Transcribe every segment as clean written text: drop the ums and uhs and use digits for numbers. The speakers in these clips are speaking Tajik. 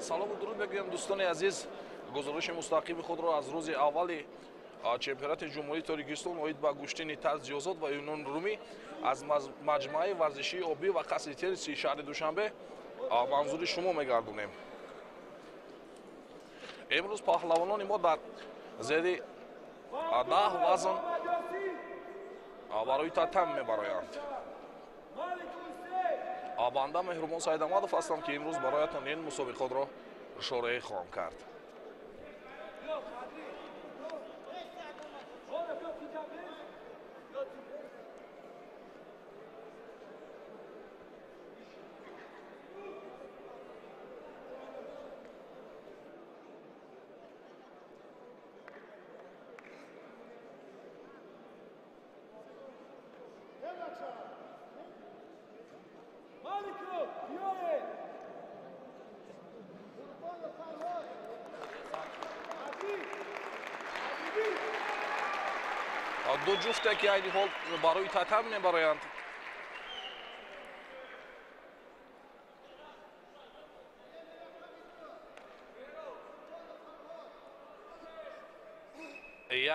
Салому дуруд мегӯям, дӯстони азиз. Гузориши мустақими худро аз рӯзи аввали чемпионати Ҷумҳурии Тоҷикистон оид ба гӯштини тарзи озод ва юнон румӣ аз маҷмӯаи варзишии обӣ ва қасри тенниси шаҳри Душанбе манзури шумо мегардонем. Имрӯз паҳлавонони мо дар зери 10 вазн барои татам мебароянд. Банда Меҳрубон Саидамадов ҳастам, ки имрӯз бароятон ин мусобиқотро шореҳӣ хоҳам кард. Ду ҷуфте ки айни ҳол барои татам мебароянд.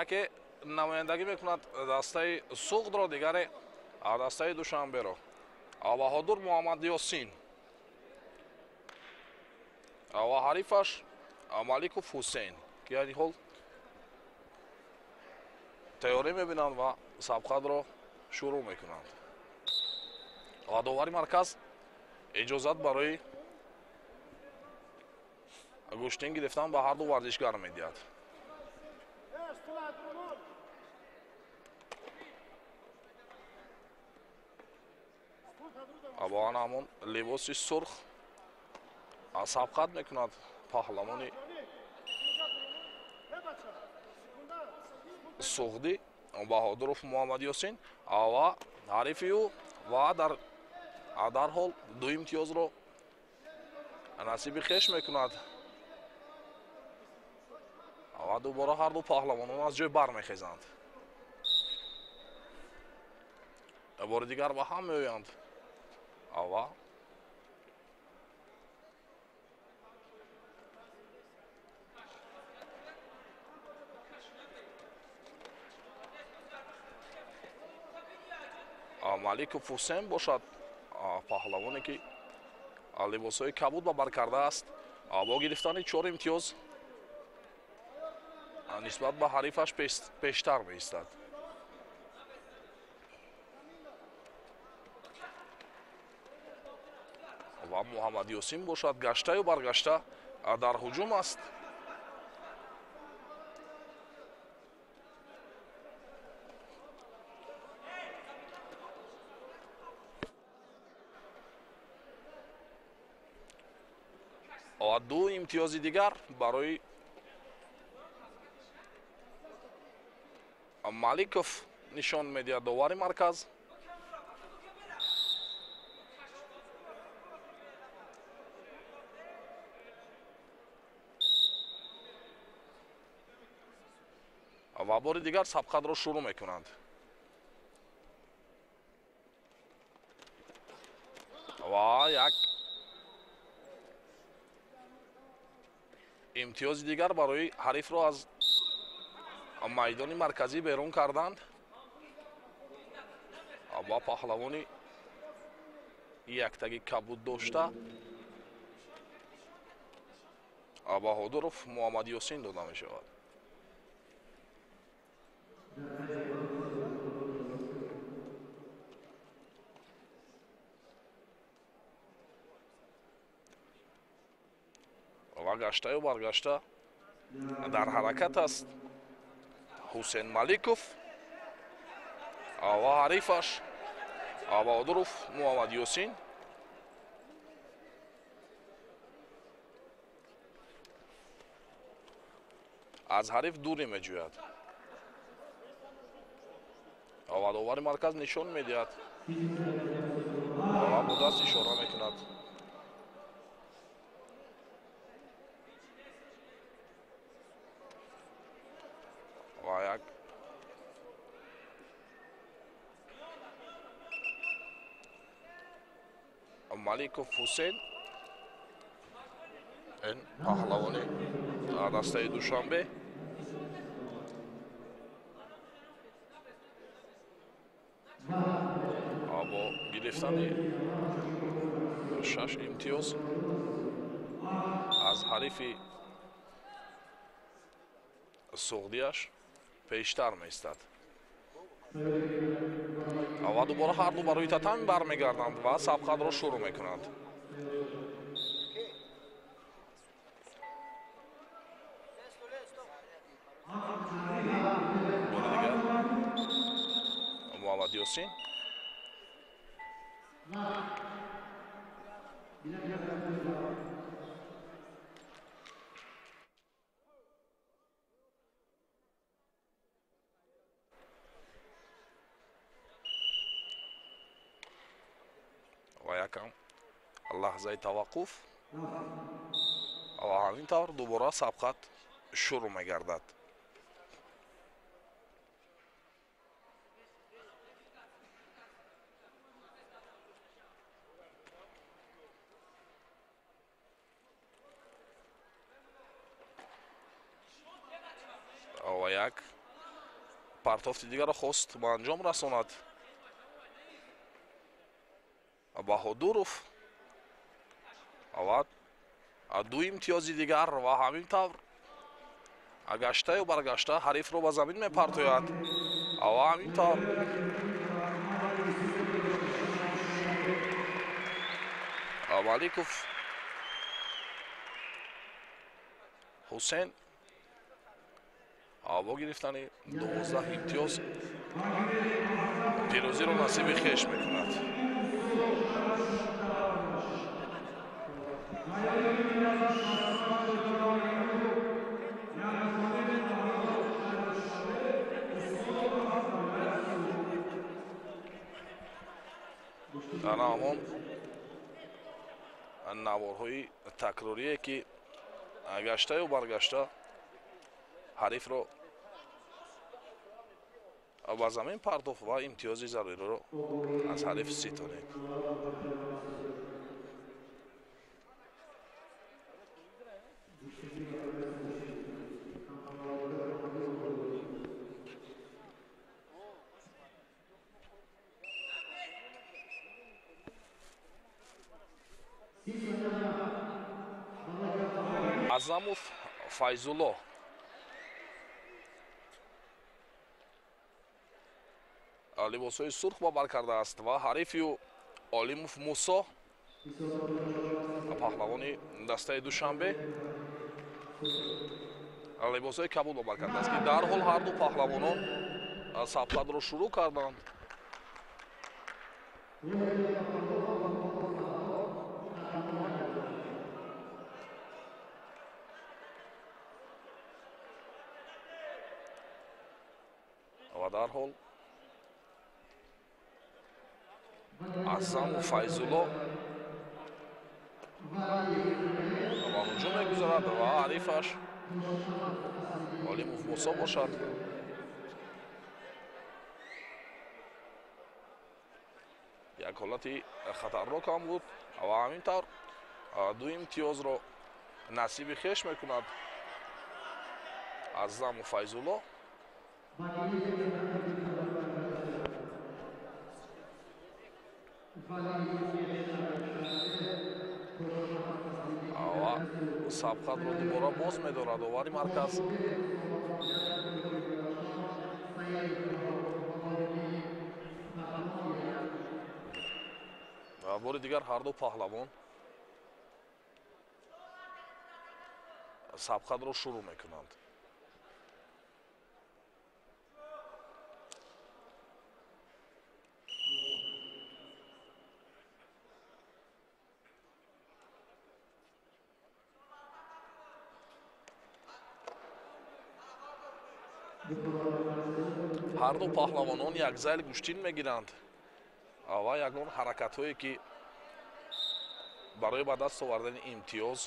Яке намояндагӣ мекунад дастаи Суғдро, дигаре дастаи Душанберо. Баҳодур Муҳаммадёсин ва ҳарифаш Маликов Ҳусейн, ки айни ҳол тайёрӣ мебинанд ва сабқатро шурӯъ мекунанд. Ва довари марказ иҷозат барои гӯштин гирифтан ба ҳар ду варзишгар медиҳад. Бо ана ҳамон либоси сурх сабқат мекунад паҳлавони Суғдӣ Баҳодуров Муҳаммадёсин ва ҳарифи ӯ ва дарҳол ду имтиёзро насиби хеш мекунад ва дубора ҳар ду паҳлавонон аз ҷой бармехезанд. Бори дигар ба ҳам меоянд ва Маликов Ҳусейн бошад, паҳлавоне ки либосҳои кабуд ба бар кардааст, бо гирифтани 4 имтиёз нисбат ба ҳарифаш пештар меистад. Ва Муҳаммадёсин бошад, гаштаю баргашта дар ҳуҷум аст. Ва ду имтиёзи дигар барои Маликов нишон медиҳад довари марказ. Ва бори дигар сабқатро шурӯъ мекунанд. Ва як имтиёзи дигар барои ҳарифро аз майдони марказӣ берун карданд ва паҳлавони яктаги кабуд дошта Баҳодуров Муҳаммадёсин дода мешавад. Ва гаштаю баргашта дар ҳаракат аст Ҳусейн Маликов ва ҳарифаш Баҳодуров Муҳаммадёсин. Аз ҳариф дурӣ меҷӯяд ва довари марказ нишон медиҳад ва бо даст ишора мекунад. Ва як Маликов Ҳусейн Ин паҳлавони дастаи Душанбе бо гирифтани 6 имтиёз аз ҳарифи суғдияш пештар меистад. Ва дубора ҳарду ба рӯи татами бармегарданд ва сабқатро шурӯъ мекунанд. Бори дигар Муҳаммад Ёсин ва якам лаҳзаи таваққуф ва ҳамин тавр дубора сабқат шурӯъ мегардад. Ва як партофти дигарро хост ба анҷом расонад Баҳодуров ва 2 имтиёзи дигар ва ҳамин тавр гаштаю баргашта ҳарифро ба замин мепартояд ва ҳамин тавр Маликов Ҳусен бо гирифтани 12 имтиёз пирӯзиро насиби хеш мекунад. Ана ҳамон наворҳои такрорие ки гаштаю баргашта ҳарифро ба замин партофт ва имтиёзи заруриро аз ҳариф ситонид. Азамов Файзулло либосҳои сурх ба бар кардааст ва ҳарифи ӯ Олимов Мусо, паҳлавони дастаи Душанбе, либосҳои кабуд ба бар кардааст, ки дарҳол ҳарду паҳлавонон сабқатро шурӯъ карданд. Ва дарҳол Азаму Файзулло ва ҳуҷум мегузарад ва ҳарифаш Олимов Мусо бошад. Як ҳолати хатарнок ҳам буд ва ҳамин тавр 2 имтиёзро насиби хеш мекунад Азаму Файзулло. Ва сабқатро дубора боз медорад овари марказ. Ва бори дигар ҳарду паҳлавон сабқатро шурӯъ мекунанд. Ҳарду паҳлавонон якзайл гӯштин мегиранд ва ягон ҳаракатҳое ки барои ба даст овардани имтиёз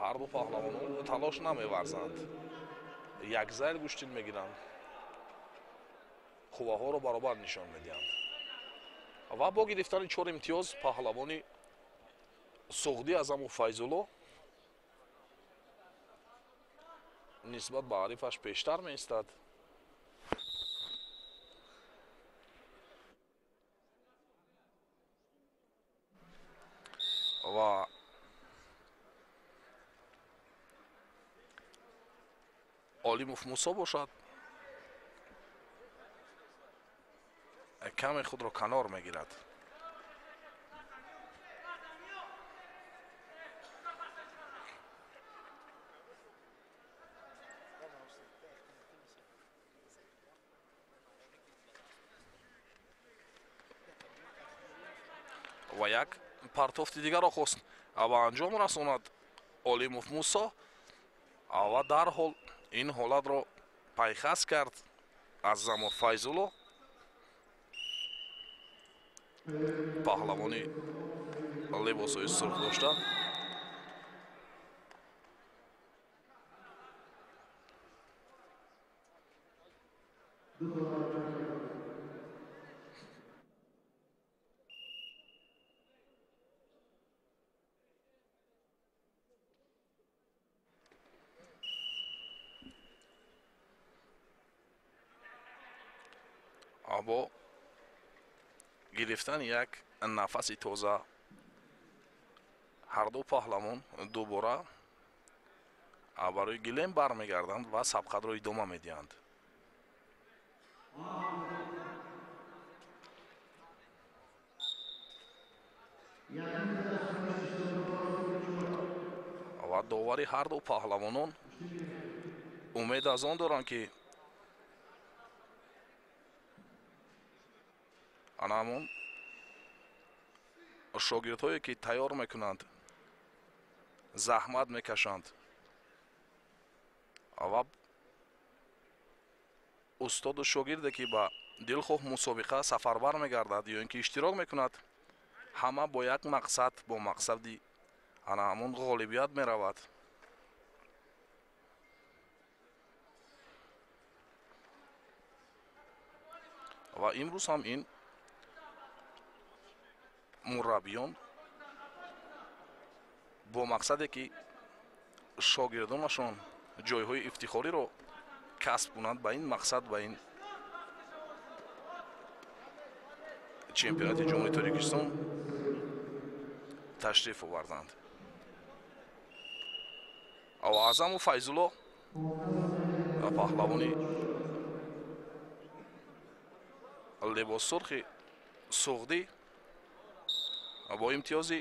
ҳарду паҳлавонон талош намеварзанд, якзайл гӯштин мегиранд, қувваҳоро баробар нишон медиҳанд. Ва бо гирифтани 4 имтиёз паҳлавони Суғдӣ Аъзаму Файзулло нисбат ба ҳарифаш пештар меистад. Ва Олимов Мусо бошад каме худро канор мегирад. Ва як партофти дигарро хост ба анҷом расонад Олимов Мусо ва дарҳол ин ҳолатро пайхас кард Аъзаму Файзулло, паҳлавони либосҳои сурх дошта. Бо гирифтани як нафаси тоза ҳарду паҳлавон дубора барои гилем бармегарданд ва сабқатро идома медиҳанд. Ва довари ҳарду паҳлавонон умед аз он доранд, ки ана ҳамон шогирдҳое ки тайёр мекунанд, заҳмат мекашанд ва устоду шогирде ки ба дилхоҳ мусобиқа сафарбар мегардад ё ин ки иштирок мекунад, ҳама бо як мақсад, бо мақсади ана ҳамон ғолибият меравад. Ва имрӯз ҳам ин мураббиён бо мақсаде ки шогирдонашон ҷойҳои ифтихориро касб кунанд, ба ин мақсад ба ин чемпионати Ҷумҳурии Тоҷикистон ташриф оварданд. Аъзаму Файзулло паҳлавони либоссурхи Суғдӣ бо имтиёзи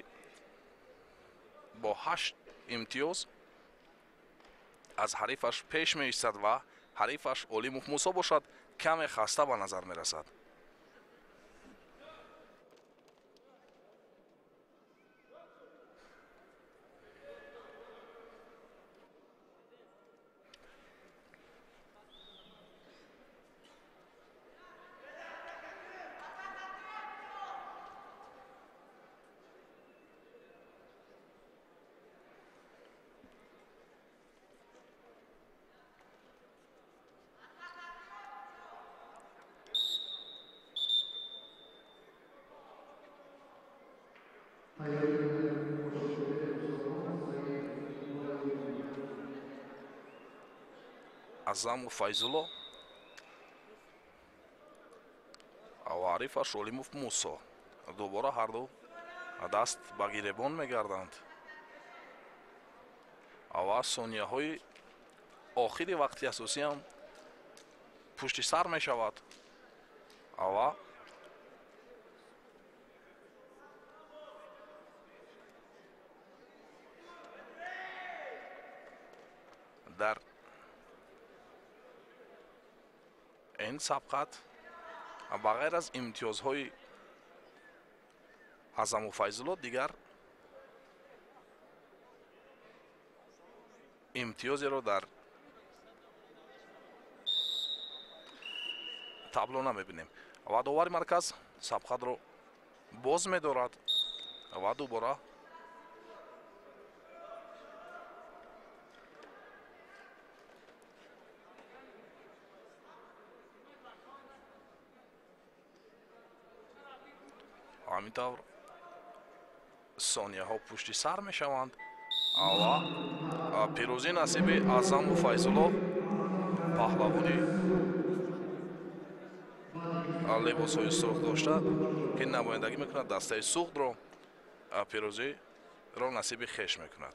бо 8 имтиёз аз ҳарифаш пеш меистад ва ҳарифаш Олимов Мусо бошад каме хаста ба назар мерасад. Аъзаму Файзулло ва ҳарифаш Олимов Мусо дубора ҳарду даст ба гиребон мегарданд ва сонияҳои охири вақти асосиам пушти сар мешавад ва дар ин сабқат ба ғайр аз имтиёзҳои Аъзаму Файзулло дигар имтиёзеро дар табло намебинем ва довари марказ сабқатро боз медорад ва дубора Ҳамин тавр сонияҳо пушти сар мешаванд ва пирӯзӣ насиби Аъзаму Файзулло, паҳлавони либосҳои сурх дошта, ки намояндагӣ мекунад дастаи Суғдро, пирӯзиро насиби хеш мекунад.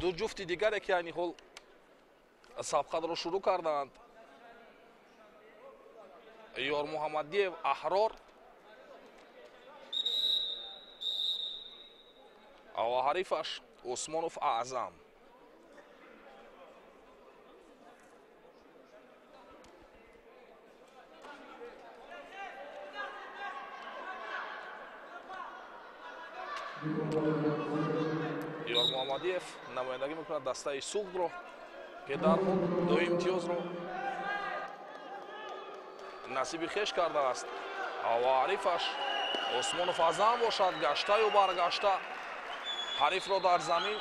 Ду ҷуфти дигаре ки айни ҳол сабқатро шурӯъ карданд, Ёрмуҳаммадиев Аҳрор ва ҳарифаш Усмонов Аъзам. Ёрмуҳаммадиев намояндагӣ мекунад дастаи Суғдро, ки дарҳол ду имтиёзро насиби хеш кардааст ва ҳарифаш Усмонов Аъзам бошад, гаштаю баргашта ҳарифро дар замин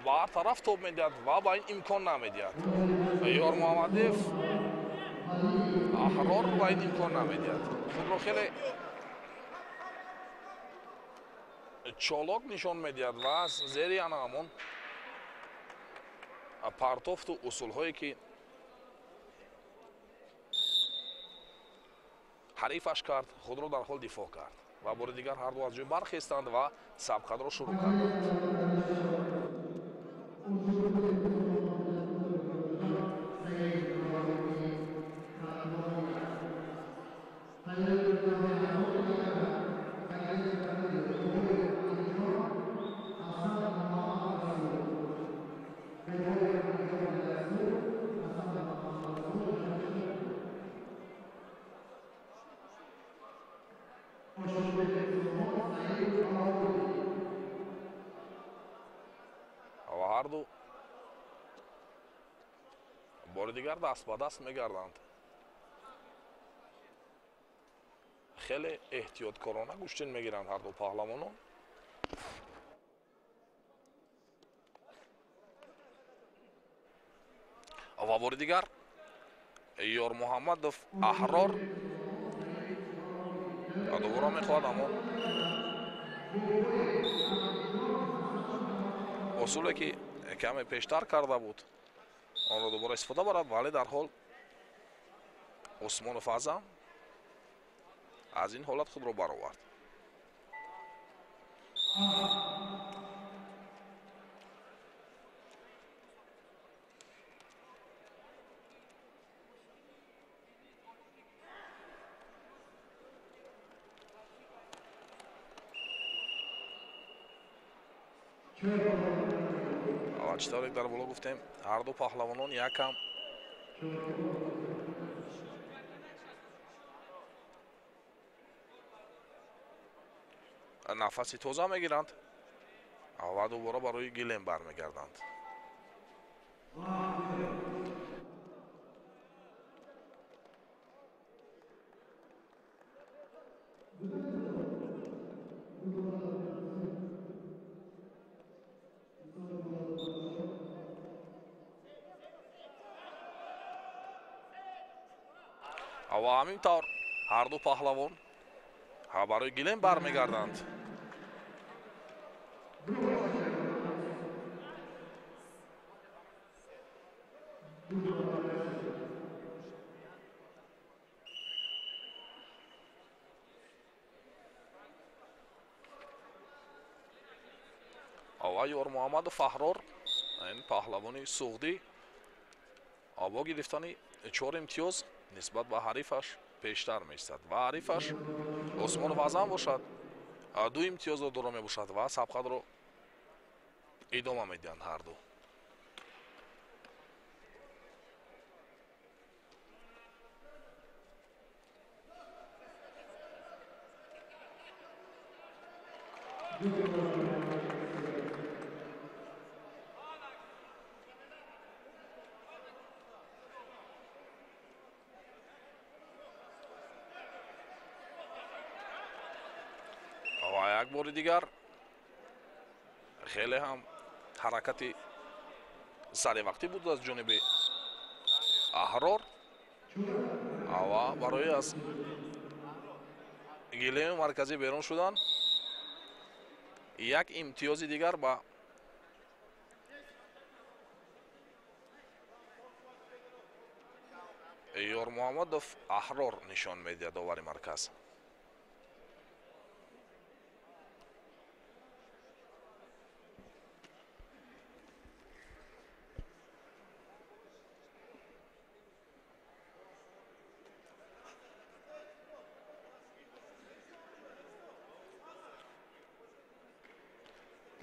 ба ҳар тараф тоб медиҳад ва ба ин имкон намедиҳад. Ёрмуҳаммадиев Аҳрор ба ин имкон намедиҳад. Худро хеле чолок нишон медиҳад ва аз зери ана ҳамон партофту усулҳое ки ҳарифаш кард, худро дар ҳол дифоъ кард ва бори дигар ҳарду аз ҷой бархестанд ва сабқатро шурӯъ карданд. Ҳарду бори дигар даст ба даст мегарданд. Хеле эҳтиёткорона гӯштин мегиранд ҳарду паҳлавонон. Ва бори дигар Ёрмуҳаммадов Аҳрор дубора мехоҳад, аммо усуле ки каме пештар карда буд онро дубора истифода барад, вале дар ҳол Усмонов Аъзам аз ин ҳолат худро баровард. Ва чӣ тавре дар боло гуфтем, ҳарду паҳлавонон якам Нафаси тоза мегиранд ва дубора барои гилем бармегарданд. Ва ҳамин тавр ҳарду паҳлавон барои гилем бармегарданд. Ва Ёрмуҳаммадов Аҳрор, ин паҳлавони суғдӣ, бо гирифтани 4 имтиёз нисбат ба ҳарифаш пештар меистад ва ҳарифаш Усмонов Аъзам бошад 2 имтиёзро доро мебошад ва сабқатро идома медиҳанд ҳарду. Ва як бори дигар хеле ҳам ҳаракати саривақтӣ буд аз ҷониби Аҳрор ва барои аз гилеми марказӣ берун шудан як имтиёзи дигар ба Ёрмуҳаммадов Аҳрор нишон медиҳад довари марказ.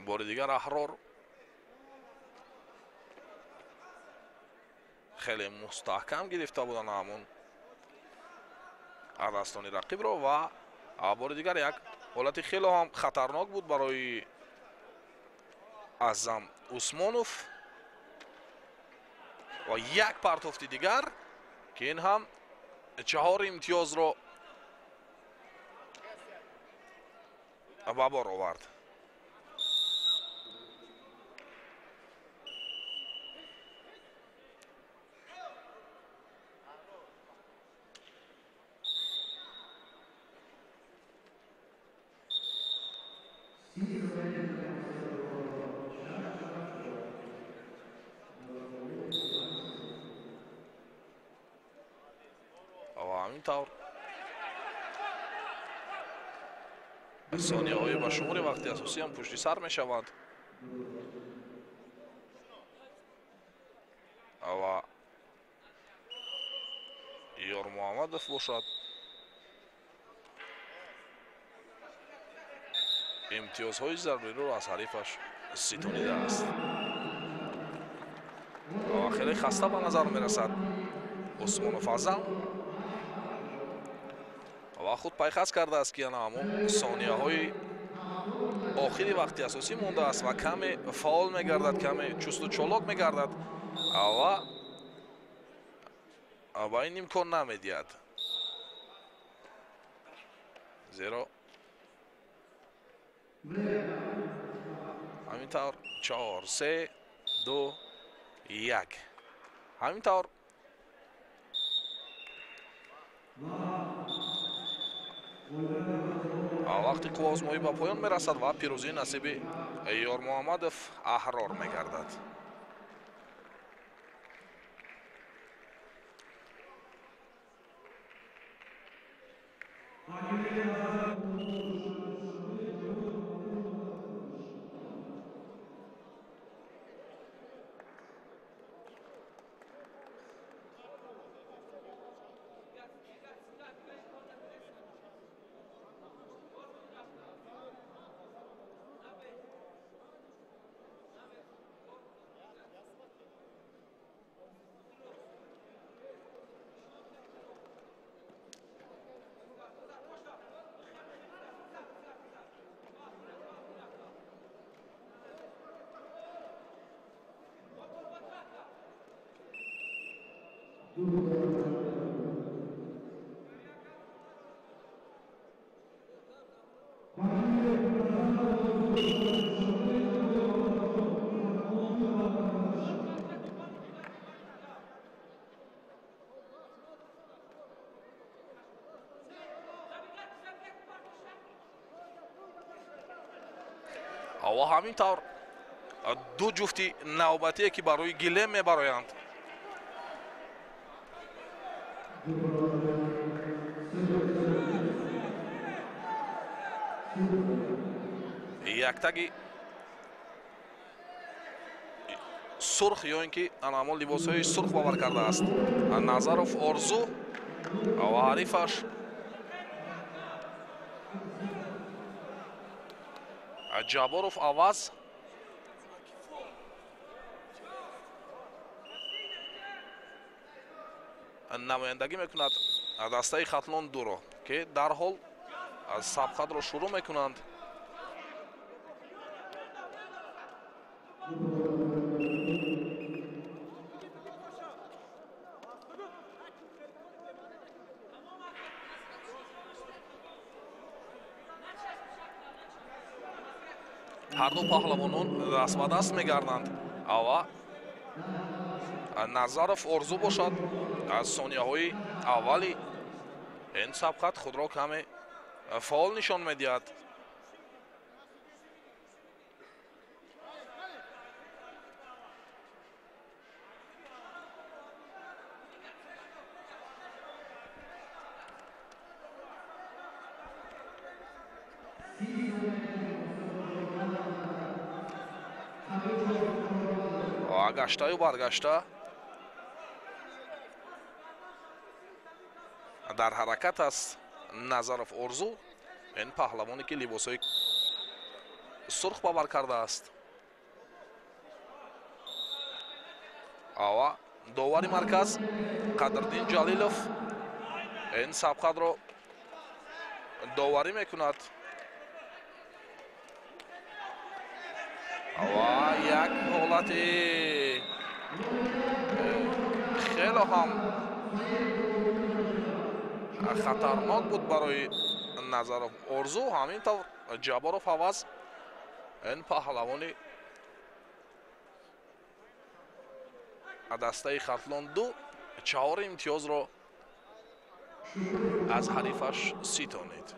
Бори дигар Аҳрор хеле мустаҳкам гирифта буданд ҳамон дастони рақибро ва бори дигар як ҳолати хеле ҳам хатарнок буд барои Аъзам Усмонов ва як партофти дигар, ки ин ҳам 4 имтиёзро ба бор овард. Ва ҳамин тавр сонияҳои ба шумори вақти асосӣ ҳам пушти сар мешаванд ва Ёрмуҳаммадов бошад имтиёзҳои заруриро аз ҳарифаш ситонидааст. Ва хеле хаста ба назар мерасад Усмонов Аъзам ва худ пайхас кардааст, ки ана ҳамон сонияҳои охири вақти асосӣ мондааст ва каме фаъол мегардад, каме чусту чолок мегардад ва ба ин имкон намедиҳад, зеро ҳамин тавр 4 3 2 1 ҳамин тавр вақти қувваозмоӣ ба поён мерасад ва пирӯзии насиби Ёрмуҳаммадов Аҳрор мегардад. Ва ҳамин тавр ду ҷуфти навбатие ки барои гилем мебароянд. Яктаги сурх ё ин ки ҳамон либосҳои сурх бовар кардааст Назаров Орзу ва ҳарифаш Ҷабборов Аваз. Намояндагӣ мекунад дастаи Хатлон дуро, ки дарҳол сабқатро шурӯъ мекунанд. Ҳарду паҳлавонон даст ба даст мегарданд. Ава Назаров Орзу бошад аз сонияҳои аввали ин сабқат худро каме фаъол нишон медиҳад. Гаштаю баргашта дар ҳаракат аст Назаров Орзу, ин паҳлавоне ки либосҳои сурх бавар кардааст. Ава довари марказ Қадриддин Ҷалилов ин сабқатро доварӣ мекунад. Ва як ҳолати хеле ҳам хатарнок буд барои Назаров Орзу. Ҳамин тавр Ҷабборов Аваз, ин паҳлавони дастаи Хатлон ду, 4 имтиёзро аз ҳарифаш ситонид.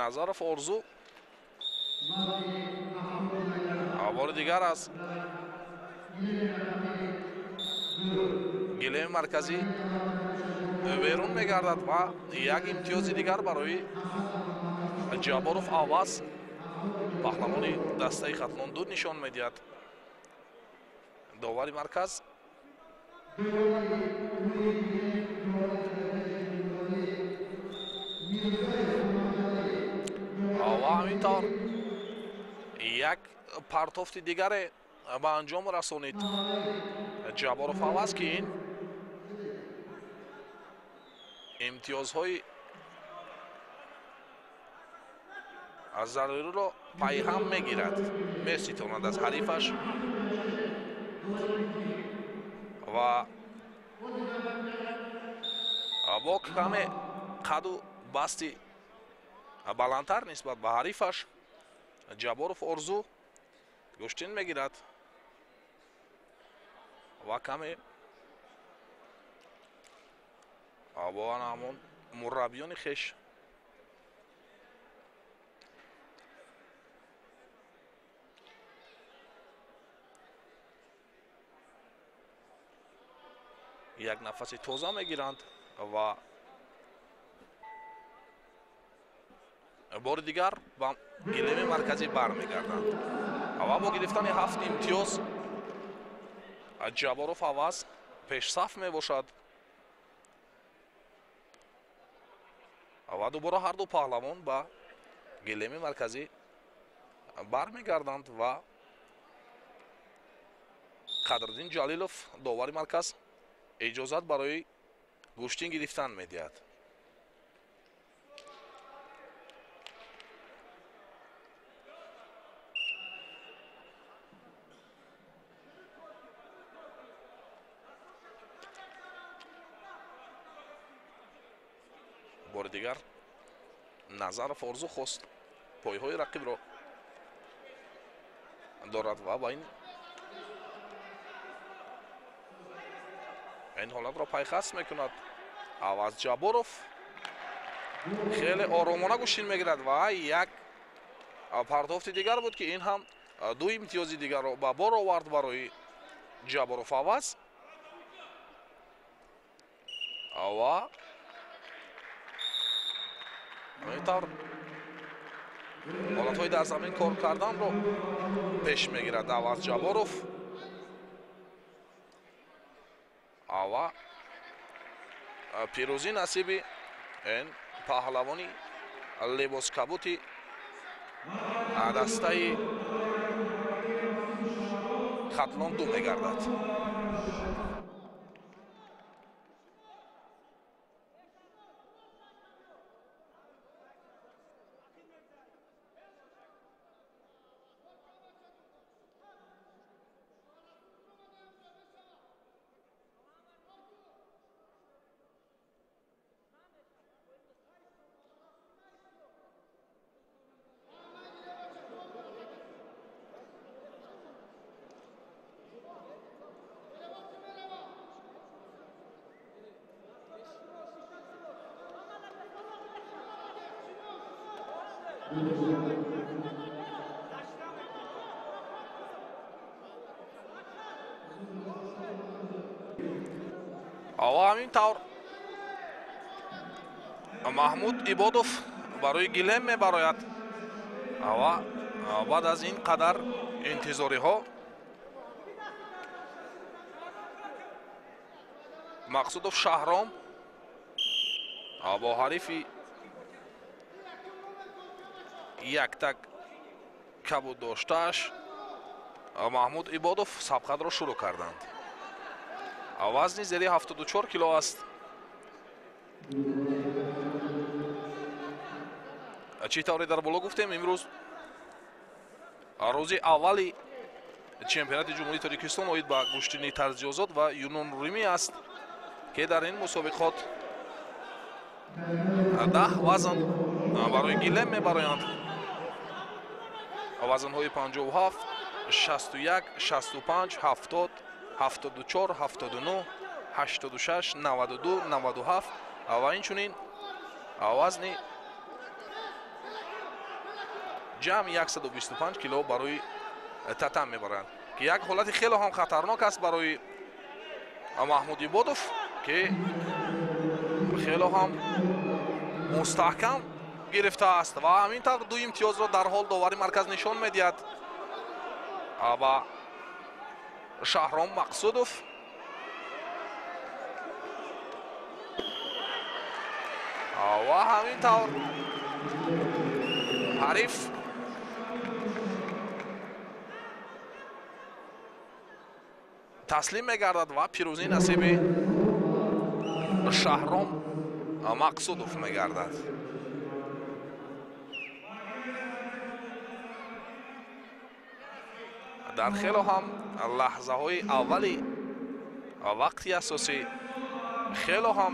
Назаров Орзу бори дигар аз гилеми марказӣ берун мегардад ва як имтиёзи дигар барои Ҷабборов Аваз, паҳлавони дастаи Хатлон ду нишон медиҳад. Довари марказ ва ҳамин тавр як партофти дигаре ба анҷом расонид Ҷабборов Аваз, ки ин имтиёзҳои заруриро пайҳам мегирад, меситонад аз ҳарифаш ва бо каме қаду басти баландтар нисбат ба ҳарифаш Ҷабборов Орзу гӯштин мегирад ва каме бо ҳамон мураббиёни хеш як нафаси тоза мегиранд ва бори дигар ба гилеми марказӣ бармегарданд. Ва бо гирифтани 7 имтиёз Ҷабборов Аваз пешсаф мебошад. Ва дубора ҳарду паҳлавон ба гилеми марказӣ бармегарданд ва Қадриддин Ҷалилов, довари марказ, иҷозат барои гӯштин гирифтан медиҳад. Бори дигар Назаров орзу хост пойҳои рақибро дорад ва ба ин ҳолатро пайхас мекунад. Аваз Ҷабборов хеле оромона гӯштин мегирад ва як партофти дигар буд, ки ин ҳам ду имтиёзи дигарро ба бор овард барои Ҷабборов Аваз. Ва ҳамин тавр ҳолатҳои дар замин кор карданро пеш мегирад Аваз Ҷабборов. Ава пирӯзӣ насиби ин паҳлавони либоскабути дастаи Хатлон ду мегардад. Ва ҳамин тавр Маҳмуд Ибодов барои гилем мебарояд. Ва баъд аз ин қадар интизориҳо Мақсудов Шаҳром бо ҳарифи яктак кабуд доштааш Маҳмуд Ибодов сабқатро шурӯъ карданд. Вазни зери 74 кило аст. Чӣ тавре дар боло гуфтем, имрӯз рӯзи аввали чемпионати Ҷумҳурии Тоҷикистон оид ба гӯштини тарзи озод ва юнон румӣ аст, ки дар ин мусобиқот 10 вазн барои гилем мебароянд. Вазнҳои 57, 61, 65, 70, 74, 79, 86, 92, 97 ва инчунин вазни ҷамъ 125 кило барои татам мебаранд, ки як ҳолати хеле ҳам хатарнок аст барои Маҳмуд Ибодов, ки хеле ҳам мустаҳкам гирифтааст ва ҳамин тавр ду имтиёзро дар ҳол довари марказ нишон медиҳад ва Шаҳром Мақсудов. Ва ҳамин тавр ҳариф таслим мегардад ва пирӯзӣ насиби Шаҳром Мақсудов мегардад. Дар хело ҳам лаҳзаҳои аввали вақти асосӣ хело ҳам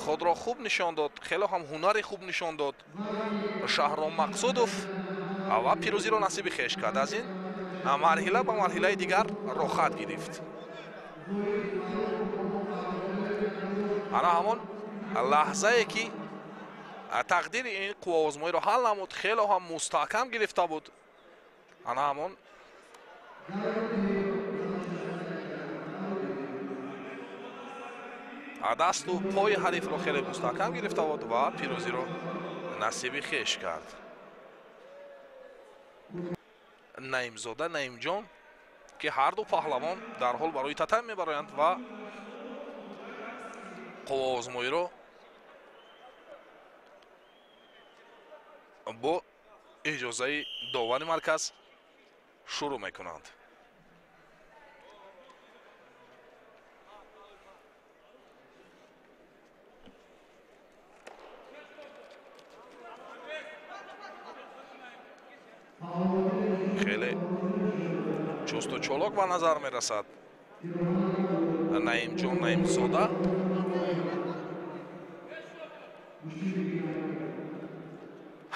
худро хуб нишон дод, хело ҳам ҳунари хуб нишон дод Шаҳром Мақсудов ва пирӯзиро насиби хеш кард. Аз ин марҳила ба марҳилаи дигар роҳхат гирифт. Ана ҳамон лаҳзае ки тақдири ин қувваозмоиро ҳал намуд, хело ҳам мустаҳкам гирифта буд. Ана ҳамон дасту пои ҳарифро хеле мустаҳкам гирифта буд ва пирӯзиро насиби хеш кард. Наимзода Наимҷон, ки ҳарду паҳлавон дар ҳол барои татам мебароянд ва қувваозмоиро бо иҷозаи довари марказ шурӯъ мекунанд. Чолок ба назар мерасад Наимҷон Наимзода.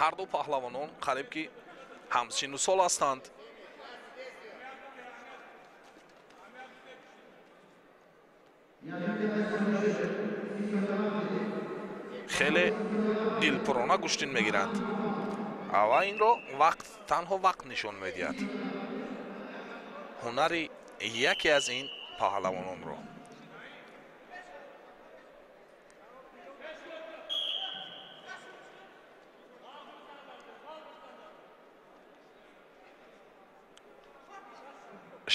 Ҳарду паҳлавонон қариб ки ҳамсину сол ҳастанд. Хеле дилпурона гӯштин мегиранд ва инро вақт танҳо вақт нишон медиҳад ҳунари яке аз ин паҳлавононро.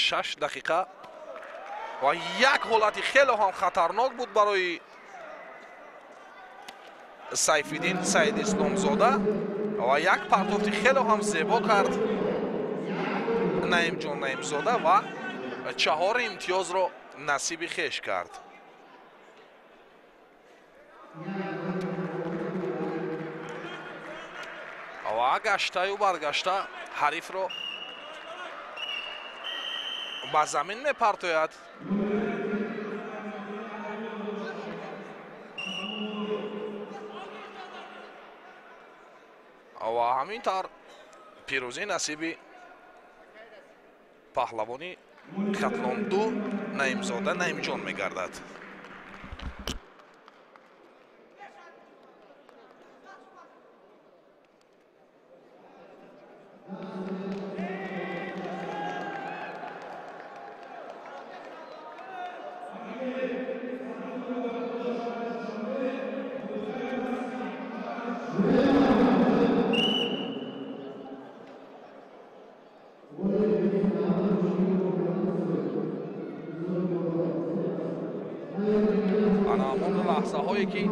Шаш дақиқа ва як ҳолати хеле ҳам хатарнок буд барои Сайфиддин Саидисломзода ва як партофти хеле ҳам зебо кард Наимҷон Наимзода ва 4 имтиёзро насиби хеш кард. Ва гаштаю баргашта ҳарифро ба замин мепартояд. Ва ҳамин тавр пирӯзӣ насиби паҳлавони Хатлон 2 Наимзода Наимҷон мегардад. Лаҳзаҳое ки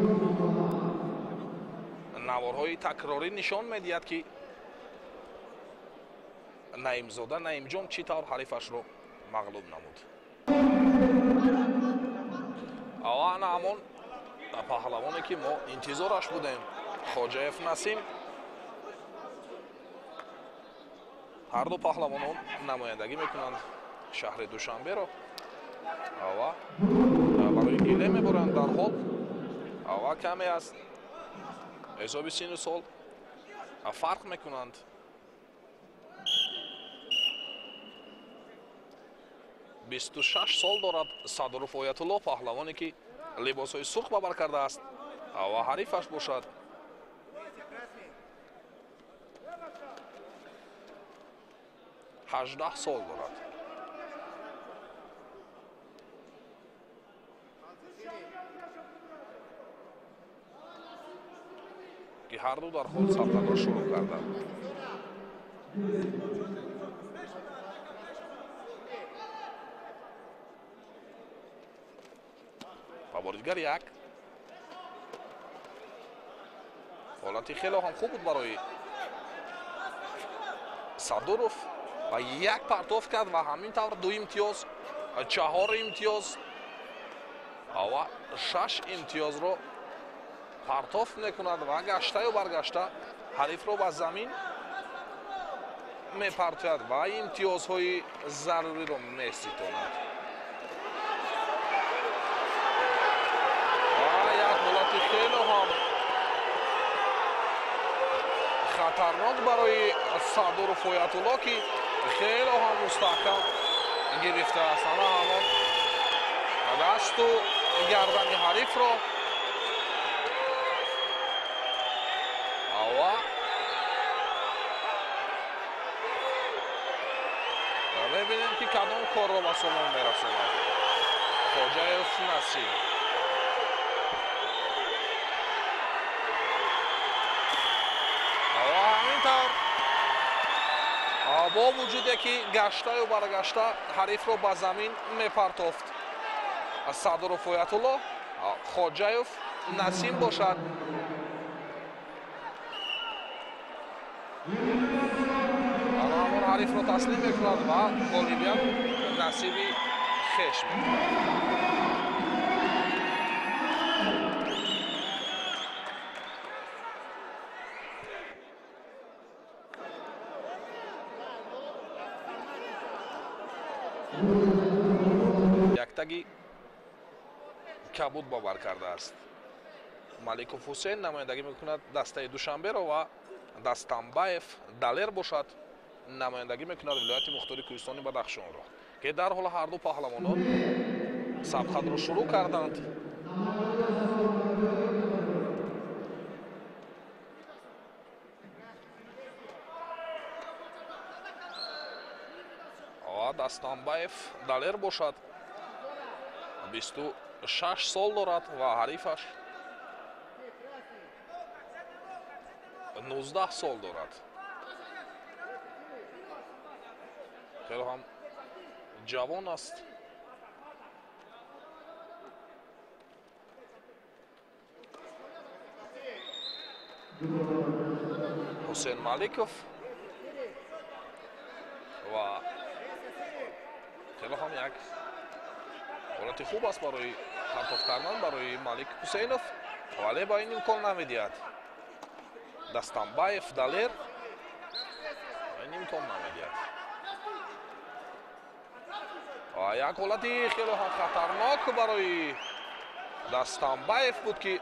наворҳои такрорӣ нишон медиҳад ки Наимзода Наимҷон чӣ тавр ҳарифашро мағлуб намуд. Ана ҳамон паҳлавоне ки мо интизораш будем, Хоҷаев Насим. Ҳарду паҳлавонон намояндагӣ мекунанд шаҳри Душанберо ва барои гиле мебуранд дар ҳол ва каме аз ҳисоби сину сол фарқ мекунанд. 26 сол дорад Садуров Оятулло, паҳлавоне ки либосҳои сурх ба бар кардааст ва ҳарифаш бошад 18 сол дорад. Ки ҳарду дар ҳол сафтаро шурӯъ карданд. Ва бори дигар як ҳолати хеле ҳам хуб буд барои Садуров ва як партоф кард ва ҳамин тавр 2 имтиёз, 4 имтиёз ва 6 имтиёзро партоф мекунад ва гаштаю баргашта ҳарифро ба замин мепартояд ва имтиёзҳои заруриро меситонад. Ва як ҳолати хеле ҳам хатарнок барои Садуров Оятулло ки хеле ҳам мустаҳкам гирифтааст. Ана ҳамон дасту гардани ҳарифро ва мебинем ки кадом корро ба сомон мерасонад Хоҷаев Насим. Ва ҳамин тавр бо вуҷуде ки гаштаю баргашта ҳарифро ба замин мепартофт Садуров Оятулло, Хоҷаев Насим бошад ҳамон ҳарифро таслим мекунад ва ғолибият насиби хеш мекунад. Рейтаги кабуд ба бар кардааст. Маликов Ҳусейн намояндагӣ мекунад дастаи Душанберо ва Дастанбаев Далер бошад намояндагӣ мекунад вилояти мухтори Кӯҳистони Бадахшонро, ки дар ҳол ҳарду паҳлавонон сабқатро шурӯъ карданд. Ва Дастанбаев Далер бошад 26 сол дорад ва ҳарифаш 19 сол дорад. Хеле ҳам ҷавон аст. Ҳусейн Маликов ва хеле ҳам як ҳолати хуб аст барои партоф кардан барои Малик Ҳусейнов, вале ба ин имкон намедиҳад. Дастанбаев Далер ба ин имкон намедиҳад. Ва як ҳолати хеле ҳам хатарнок барои Дастанбаев буд, ки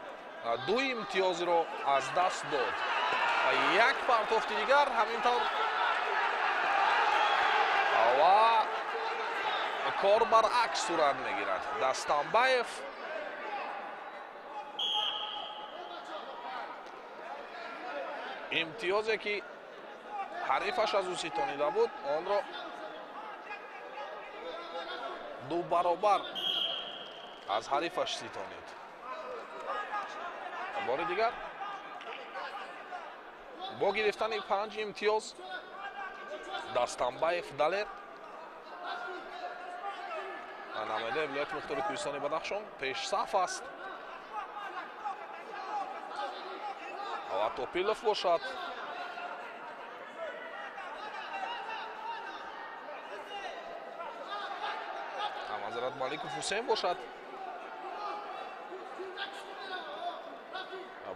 ду имтиёзро аз даст дод. Ва як партофти дигар ҳамин тавр ва кор баръакс сурат мегирад. Дастанбаев имтиёзе ки ҳарифаш аз ӯ ситонида буд, онро ду баробар аз ҳарифаш ситонид. Бори дигар бо гирифтани 5 имтиёз Дастанбаев Далер намояндаи вилояти мухтори Кӯҳистони Бадахшон пешсаф аст. Ва Топилов бошад Ҳазрат Маликов Ҳусейн бошад.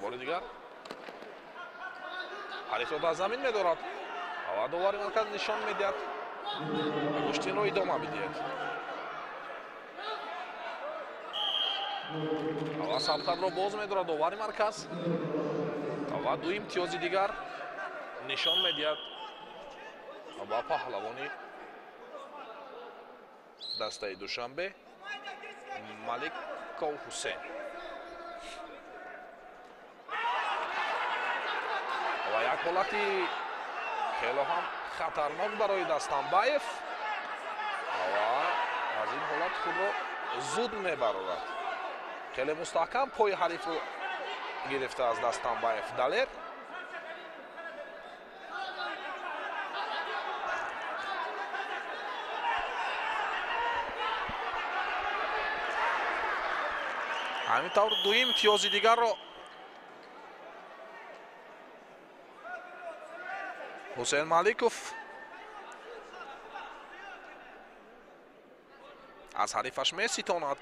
Бори дигар ҳарифро дар замин медорад ва довари марказ нишон медиҳад гӯштинро идома бидиҳад. Ва сабқатро боз медорад довари марказ ва ду имтиёзи дигар нишон медиҳад ба паҳлавони дастаи Душанбе Маликов Ҳусейн. Ва як ҳолати хеле ҳам хатарнок барои Дастанбаев ва аз ин ҳолат худро зуд мебарорад. Хеле мустаҳкам пои ҳарифро гирифта аз Дастанбаев Далер. Ҳамин тавр ду имтиёзи дигарро Ҳусейн Маликов аз ҳарифаш меситонад.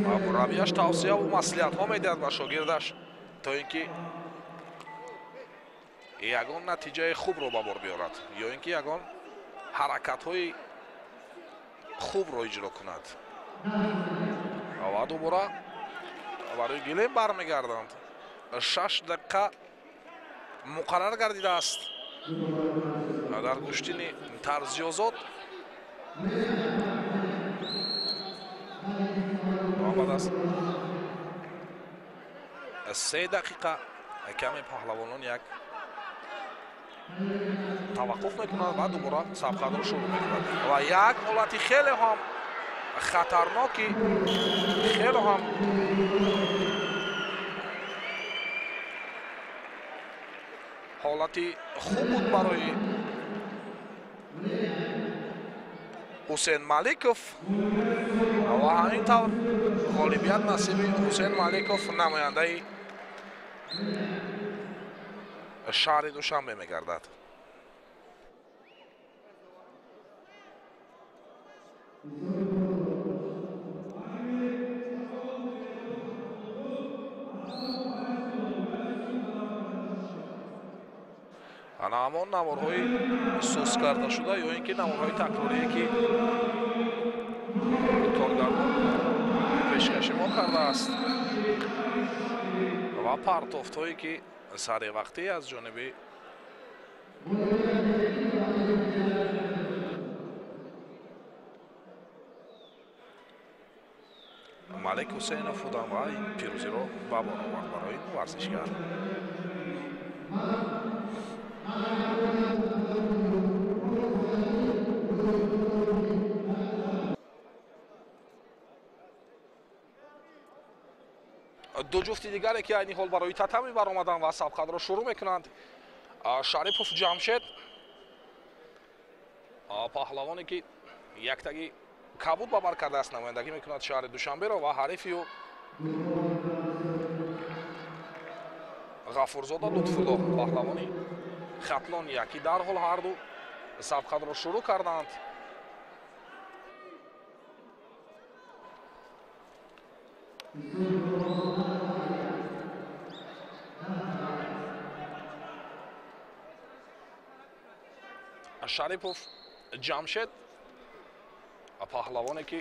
Ва мураббияш тавсияву маслиҳатҳо медиҳад ба шогирдаш, то ин ки ягон натиҷаи хубро ба бор биёрад ё ин ки ягон ҳаракатҳои хубро иҷро кунад. Ва дубора барои гилем бармегарданд. 6 дақиқа муқаррар гардидааст дар гӯштини тарзи озод. Ва баъд аз 3 дақиқа каме паҳлавонон як таваққуф мекунад ва дубора сабқатро шурӯъ мекунад. Ва як ҳолати хеле ҳам хатарноки, хеле ҳам ҳолати хуб буд барои Ҳусейн Маликов ва ҳамин тавр ғолибият насиби Ҳусейн Маликов намояндаи шаҳри Душанбе мегардад. Ана ҳамон наворҳои сус карда шуда ё ин ки наворҳои такрорие, ки коргардон пешкаши мо кардааст ва партофтҳое, ки саривақтӣ аз ҷониби Малик Ҳусейнов буданд ва ин пирӯзиро ба бор овард барои ин варзишгар. Ду ҷуфти дигаре, ки айни ҳол барои татами баромаданд ва сабқатро шурӯъ мекунанд, Шарипов Ҷамшед, паҳлавоне, ки яктаги кабуд ба бар кардааст, намояндагӣ мекунад шаҳри Душанберо, ва ҳарифи ӯ Ғафурзода Лутфулло, паҳлавони Хатлония, ки дарҳол ҳарду сабқатро шурӯъ карданд. Шарипов Ҷамшед, паҳлавоне, ки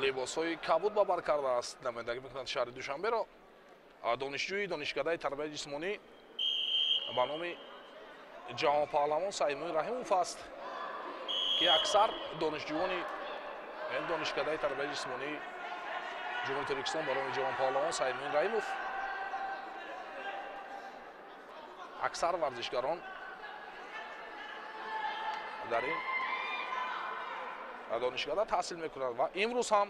либосҳои кабуд ба бар кардааст, намояндагӣ мекунад шаҳри Душанберо, донишҷӯи донишкадаи тарбияи ҷисмонӣ ба номи ҷавонпаҳлавон Саидмуин Раҳимов аст, ки аксар донишҷӯёни ин донишкадаи тарбияи ҷисмонии Ҷумҳурии Тоҷикистон ба номи ҷавонпаҳлавон Саидмуин Раҳимов, аксар варзишгарон дар ин донишкада таҳсил мекунанд ва имрӯз ҳам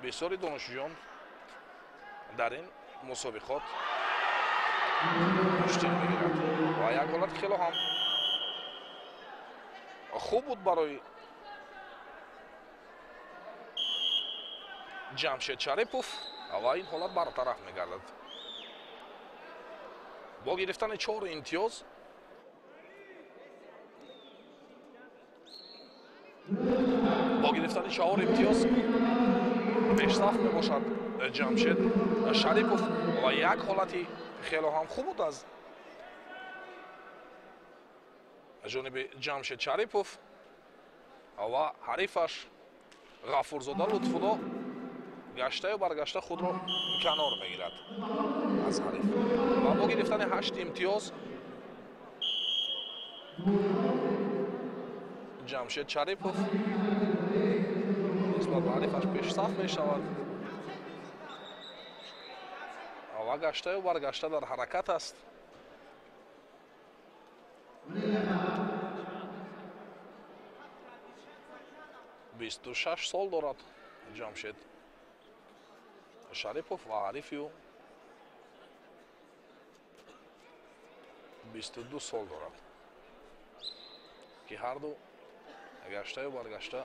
бисёри донишҷӯён дар ин мусобиқот гӯштин мегиранд ва як ҳолати хело ҳам хуб буд барои Ҷамшед Шарипов ва ин ҳолат бартараф мегардад бо гирифтани 4 имтиёз. Бо гирифтани 4 имтиёз пешсаф мебошад Ҷамшед Шарипов ва як ҳолати хело ҳам хуб буд аз ҷониби Ҷамшед Шарипов ва ҳарифаш Ғафурзода Лутфулло гаштаю баргашта худро канор мегирад аз ҳариф ва бо гирифтани 8 имтиёз Ҷамшед Шарипов нисбат ба ҳарифаш пешсаф мешавад ва гаштаю баргашта дар ҳаракат аст. 26 сол дорад Ҷамшед Шарипов ва ҳарифи ӯ 22 сол дорад, ки ҳарду гаштаю баргашта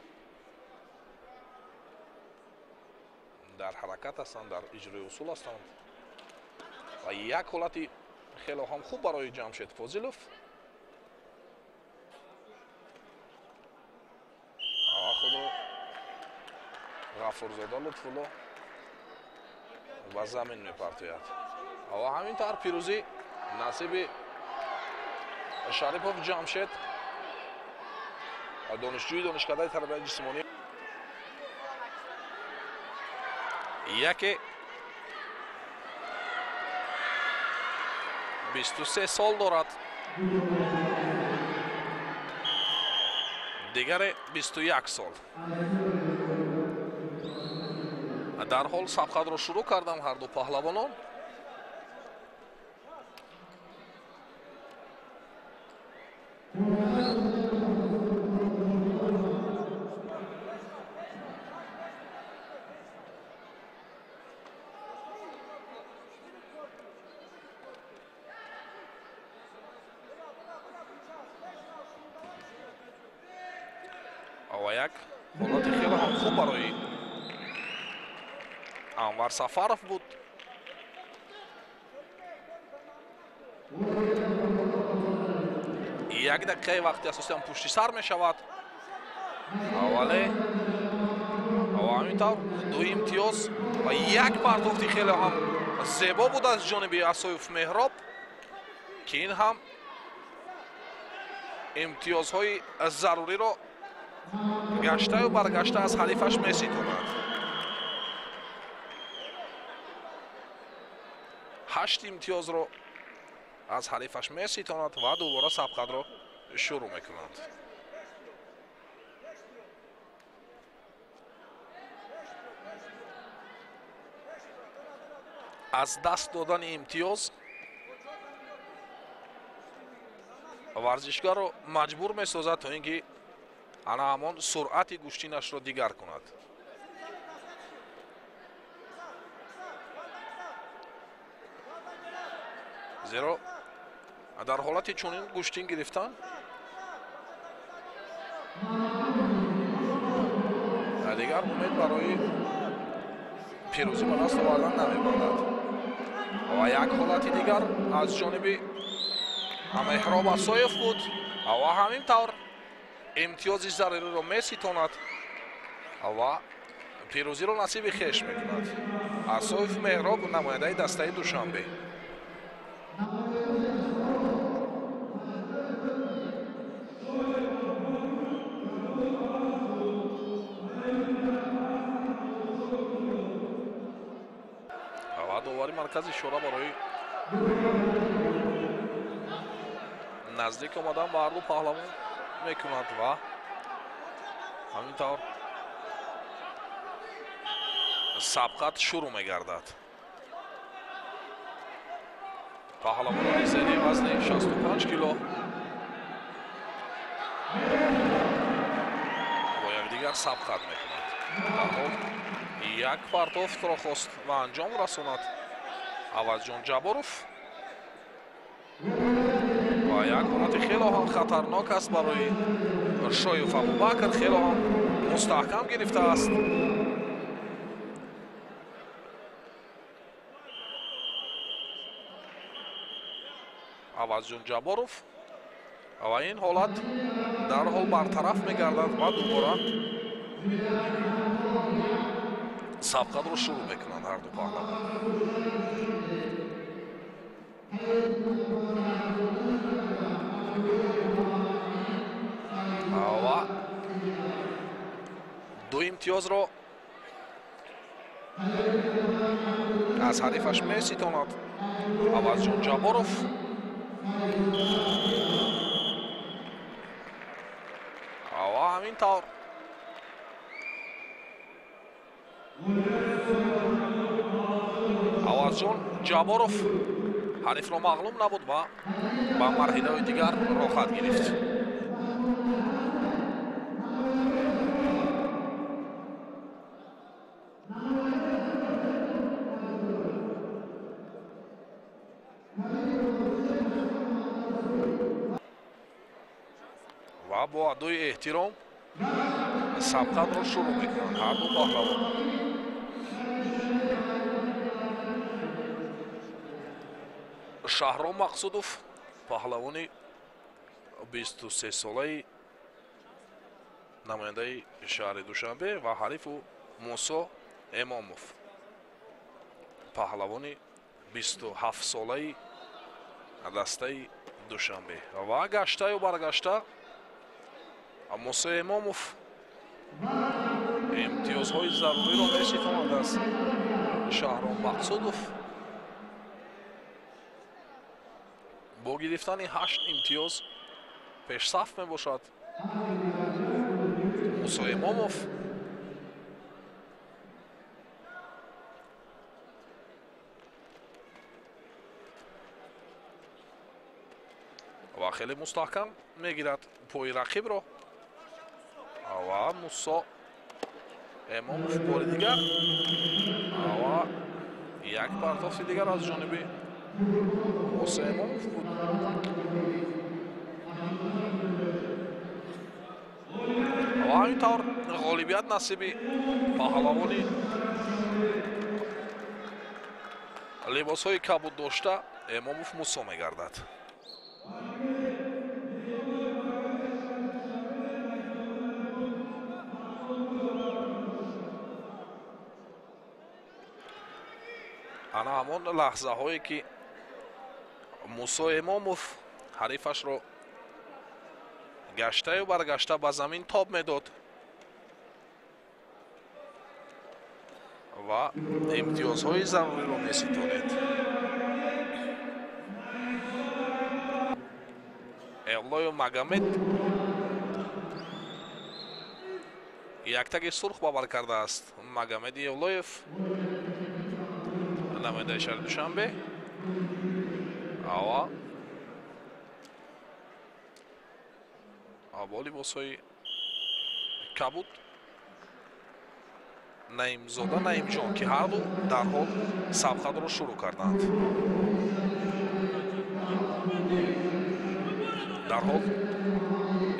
дар ҳаракат ҳастанд, дар иҷрои усул ҳастанд ва як ҳолати хело ҳам хуб барои Ҷамшед Фозилов ва худро Ғафурзода Лутфулло ба замин мепартояд ва ҳамин тавр пирӯзӣ насиби Шарипов Ҷамшед, донишҷӯи донишкадаи тарбияи ҷисмонӣ. Яке 23 сол дорад, дигаре 21 сол. Дарҳол сабқатро шурӯъ кардам ҳарду паҳлавонон. Ва як ҳолати хеле ҳам хуб барои Анвар Сафаров буд. Як дақиқаи вақти асосӣ ҳам пушти сар мешавад. Вале ва ҳамин тавр 2 имтиёз ва як пардохти хеле ҳам зебо буд аз ҷониби Асоев Меҳроб, ки ин ҳам имтиёзҳои заруриро гаштаю баргашта аз ҳарифаш меситонад. 8 имтиёзро аз ҳарифаш меситонад ва дубора сабқатро шурӯъ мекунанд. Аз даст додани имтиёз варзишгарро маҷбур месозад, то ин ки ана ҳамон суръати гӯштинашро дигар кунад. Зеро дар ҳолати чунин гӯштин гирифтан дигар умед барои пирӯзӣ ба даст овардан намемонад. Ва як ҳолати дигар аз ҷониби Меҳроб Асоев буд ва ҳамин тавр имтиёзи заруриро меситонад ва пирӯзиро насиби хеш мекунад. Асоев Меҳроб, намояндаи дастаи Душанбе. Ва довари марказ ишора барои наздик омадан ба ҳарду паҳлавон мекунад ва ҳамин тавр сабқат шурӯъ мегардад. Паҳлавонони зери вазни 65 кило бо якдигар сабқат мекунад. Дарҳол як партофтро хост ва анҷом расонад Авазҷон Ҷабборов ва як ҳолати хело ҳам хатарнок аст барои Шоев Абубакр, хело ҳам мустаҳкам гирифтааст. Авазҷон Ҷабборов ва ин ҳолат дарҳол бартараф мегардад ва дубора сабқатро шурӯъ мекунанд ҳарду паҳлавон. Ва 2 имтиёзро аз ҳарифаш меситонад Авазҷон Ҷабборов. Ва ҳамин тавр Авазҷон Ҷабборов ҳарифро мағлуб набуд ва ба марҳилаи дигар роҳат гирифт. Ва бо адои эҳтиром сабқатро шурӯъ мекунанд ҳарду паҳлавон. Шаҳром Мақсудов, паҳлавони 23-солаи намояндаи шаҳри Душанбе ва ҳарифу Мусо Эмомов, паҳлавони 27-солаи дастаи Душанбе. Ва гаштаю баргашта Мусо Эмомов имтиёзҳои заруриро меситонад аз Шаҳром Мақсудов бо гирифтани 8 имтиёз пешсаф мебошад Мусо Эмомов. Ва хеле мустаҳкам мегирад пои рақибро ва Мусо Эмомов бори дигар ва як партофти дигар аз ҷониби Мусо Эмомов буд. Ва ҳамин тавр ғолибият насиби паҳлавони либосҳои кабуд дошта Эмомов Мусо мегардад. Ана ҳамон лаҳзаҳое ки Мусо Имомов ҳарифашро гаштаю баргашта ба замин тоб медод ва имтиёзҳои заруриро меситонед. Эвлоев Магомед яктаги сурх бовар кардааст. Магомеди Эвлоев намояндаи шаҳри Душанбе. Ава бо либосҳои кабуд Наимзода Наимҷон, ки ҳарду дарҳол сабқатро шурӯъ карданд. Дарҳол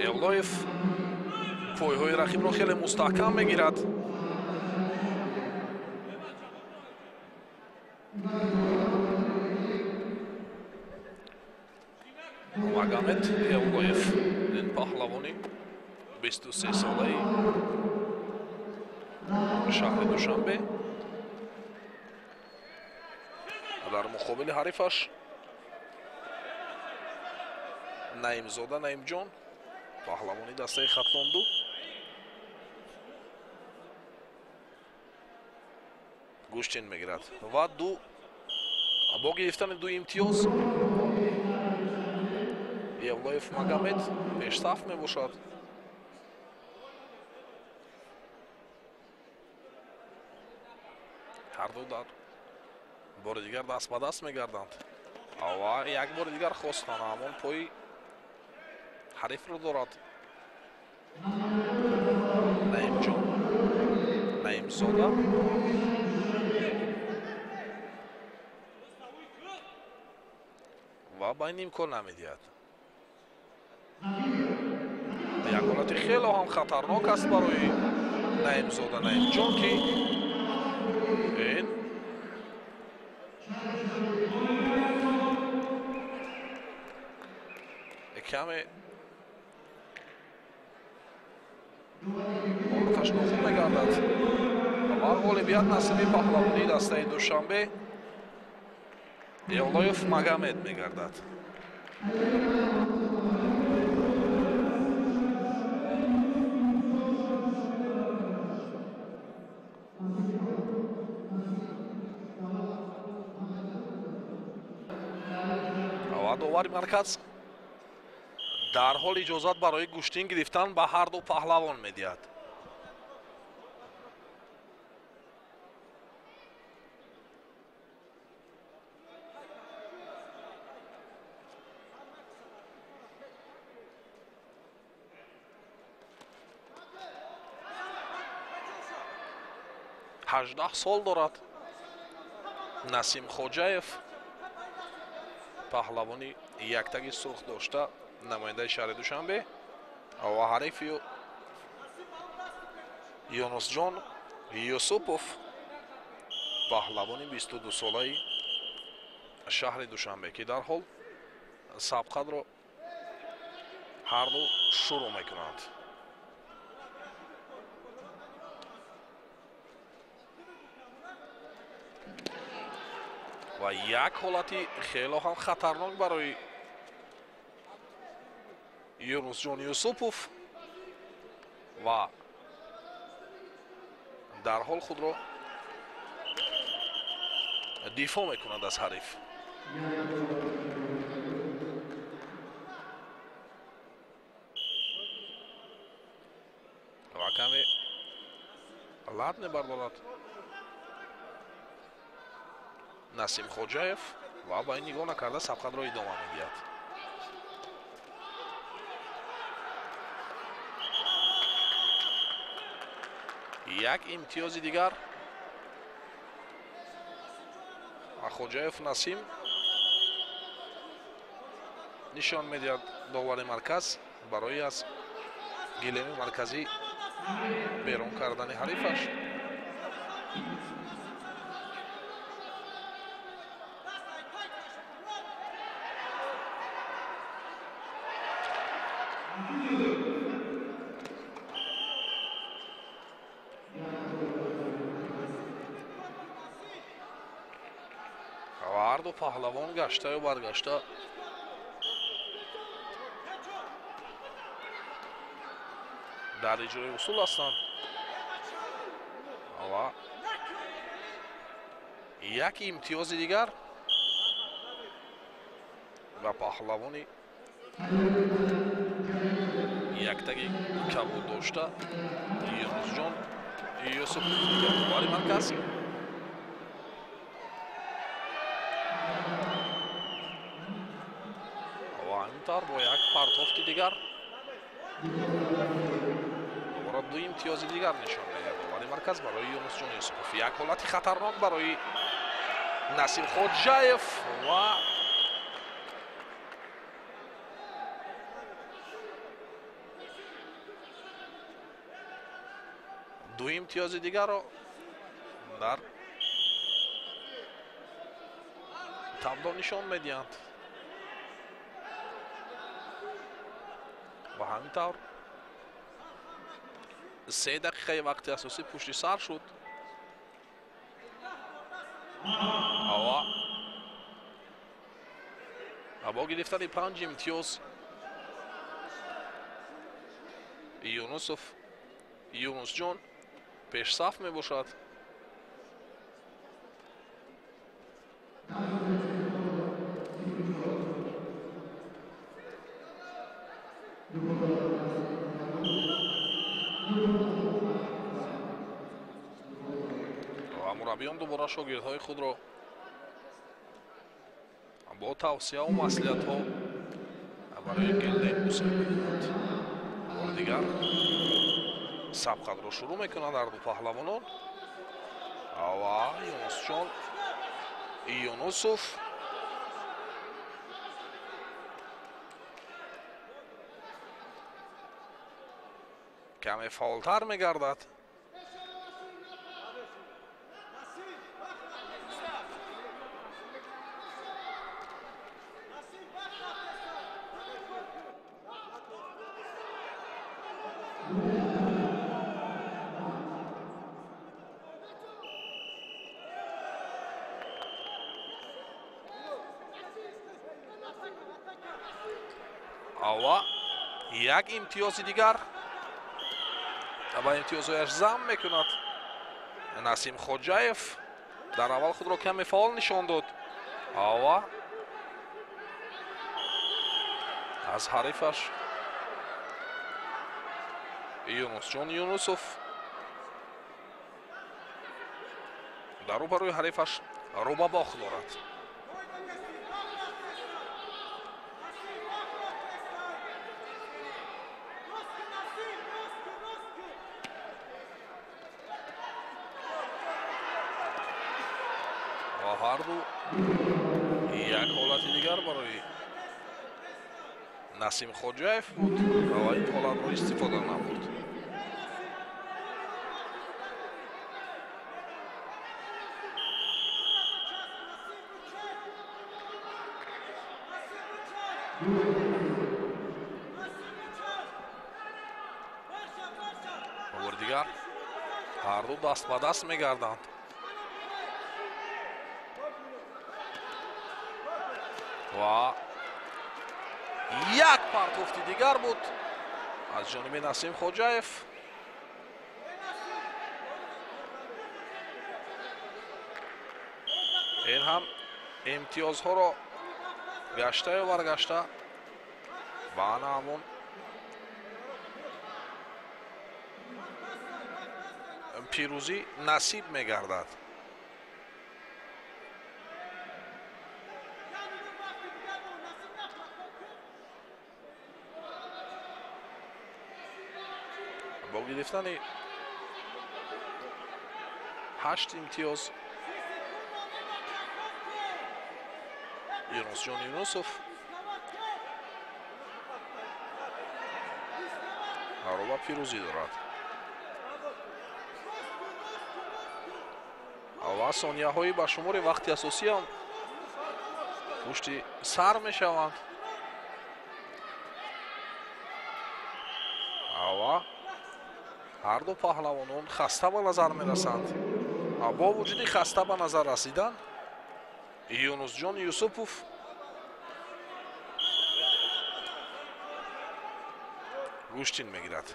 Эвлоев пойҳои рақибро хеле мустаҳкам мегирад. Магомед Эвлоев, ин паҳлавони 23-солаи шаҳри Душанбе, дар муқобили ҳарифаш Наимзода Наимҷон, паҳлавони дастаи Хатлонду. Гӯштин мегирад ва бо гирифтани ду имтиёз Евлоев Магомед пешсаф мебошад. Ҳарду дар бори дигар даст ба даст мегарданд ва як бори дигар хостанд ҳамон пои ҳарифро дорад Наимҷон Наимзода. Ва ба ин имкон намедиҳад. Як ҳолати хело ҳам хатарнок аст барои Наимзода Наимҷон, ки ин каме ҳолаташ нохуб мегардад ва ғолибият насиби паҳлавонии дастаи Душанбе Евлоев Магомед мегардад. Ва довари марказ дарҳол иҷозат барои гӯштин гирифтан ба ҳарду паҳлавон медиҳад. 18 сол дорад Насим Хоҷаев, паҳлавони яктаги сурх дошта, намояндаи шаҳри Душанбе ва ҳарифи Юнусҷон Юсупов, паҳлавони 22-солаи шаҳри Душанбе, ки дарҳол сабқатро ҳарду шурӯъ мекунанд. Ва як ҳолати хело ҳам хатарнок барои Юнусҷон Юсупов ва дарҳол худро дифоъ мекунад аз ҳариф. Ва каме лат мебардорад Насим Хоҷаев ва ба ин нигоҳ накарда сабқатро идома медиҳад. Як имтиёзи дигар Хоҷаев Насим нишон медиҳад довари марказ барои аз гилеми марказӣ берун кардани ҳарифаш. Ҳарду паҳлавон гаштаю баргашта дар иҷрои усул ҳастанд ва як имтиёзи дигар ва паҳлавони яктаги кабуд дошта Юнусҷон Юсуф довари марказ. Ва ҳамин тавр бо як партофти дигар дубора ду имтиёзи дигар нишон медиҳад довари марказ барои Юнусҷон Юсупов. Як ҳолати хатарнок барои Насим Хоҷаев ва ду имтиёзи дигарро дар табло нишон медиҳанд. Ва ҳамин тавр 3 дақиқаи вақти асосӣ пушти сар шуд. Ва бо гирифтани 5 имтиёз Юнусов Юнусҷон пешсаф мебошад. Ва мураббиён дубора шогирдҳои худро бо тавсияву маслиҳатҳо барои гелле гусел мекунанд. Бори дигар сабқатро шурӯъ мекунанд ҳарду паҳлавонон. Ва Юнусҷон Юнусов каме фаъолтар мегардад. Ва як имтиёзи дигар ва имтиёзҳояш зам мекунад. Насим Хоҷаев дар аввал худро каме фаъол нишон дод ва аз ҳарифаш Юнусҷон Юнусов дар рӯбарӯи ҳарифаш рӯбабох дорад. Ва ҳарду як ҳолати дигар барои Насим Хоҷаев буд ва ин ҳолатро истифода набурд. Бори дигар ҳарду даст ба даст мегарданд. Ва як партофти дигар буд аз ҷониби Насим Хоҷаев. Ин ҳам имтиёзҳоро гаштаю баргашта ба ана ҳамон пирӯзӣ насиб мегардад. Бо гирифтани 8 имтиёз Юнусҷон Юнусов роба пирӯзӣ дорад. Ва сонияҳои ба шумори вақти асосиам пушти сар мешаванд. Ва ҳарду паҳлавонон хаста ба назар мерасанд. Бо вуҷуди хаста ба назар расидан Юнусҷон Юсупов гӯштин мегирад.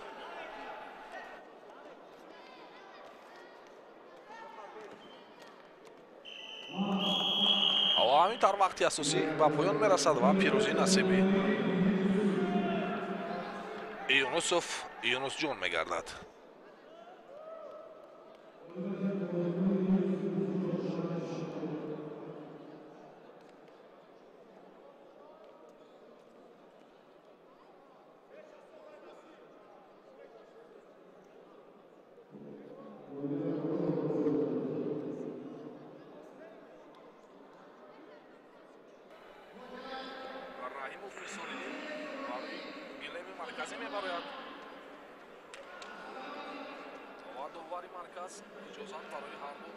Ва ҳамин тавр вақти асосӣ ба поён мерасад ва пирӯзӣ насиби Юнусов Юнусҷон мегардад. Раҳимов Нисориддин барои гилеми марказӣ мебарояд ва довари марказ иҷозат барои ҳарду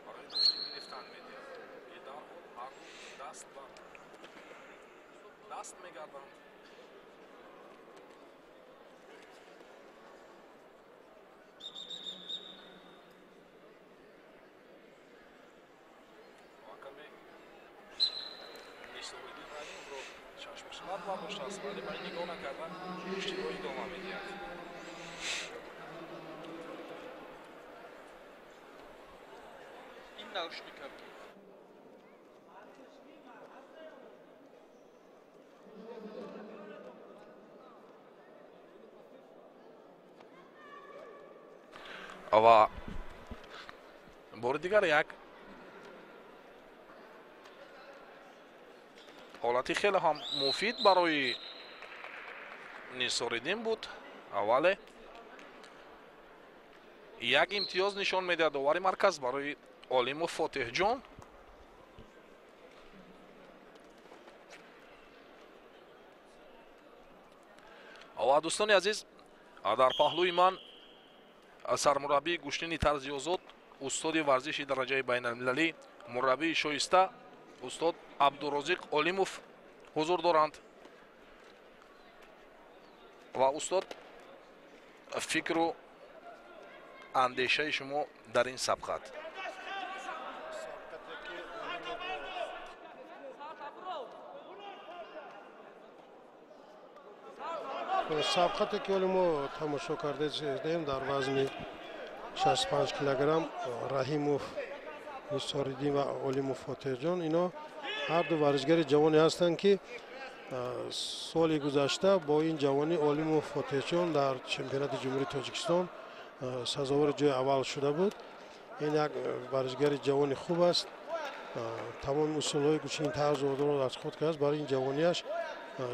барои гӯштин гирифтан медиҳад, ки дарҳол ҳарду даст ба даст мегарданд. Ва каме Нисориддин Раҳимовро чашмаш лаб бардоштааст, вале ба ин нигоҳ накарда гӯштинро идома медиҳад. Ин наушника. Ва бори дигар як ҳолати хеле ҳам муфид барои Нисориддин буд, вале як имтиёз нишон медиҳад довари марказ барои Олимов Фотеҳҷон. Ва дӯстони азиз, дар паҳлӯи ман сармураббии гӯштини тарзи озод, устоди варзиши дараҷаи байналмилалӣ, мураббии шоиста устод Абдурозиқ Олимов ҳузур доранд. Ва устод, фикру андешаи шумо дар ин сабқат? Сабқате ки ҳоло мо тамошо кардаем дар вазни 65 килограмм Раҳимов Нисориддин ва Олимов Фотеҳҷон, ино ҳар ду варзишгари ҷавоне ҳастанд, ки соли гузашта бо ин ҷавонӣ Олимов Фотеҳҷон дар чемпионати Ҷумҳурии Тоҷикистон сазовори ҷои аввал шуда буд. Ин як варзишгари ҷавони хуб аст, тамоми усулҳои гӯштини тарзи озодро аз худ кардааст. Барои ин ҷавониаш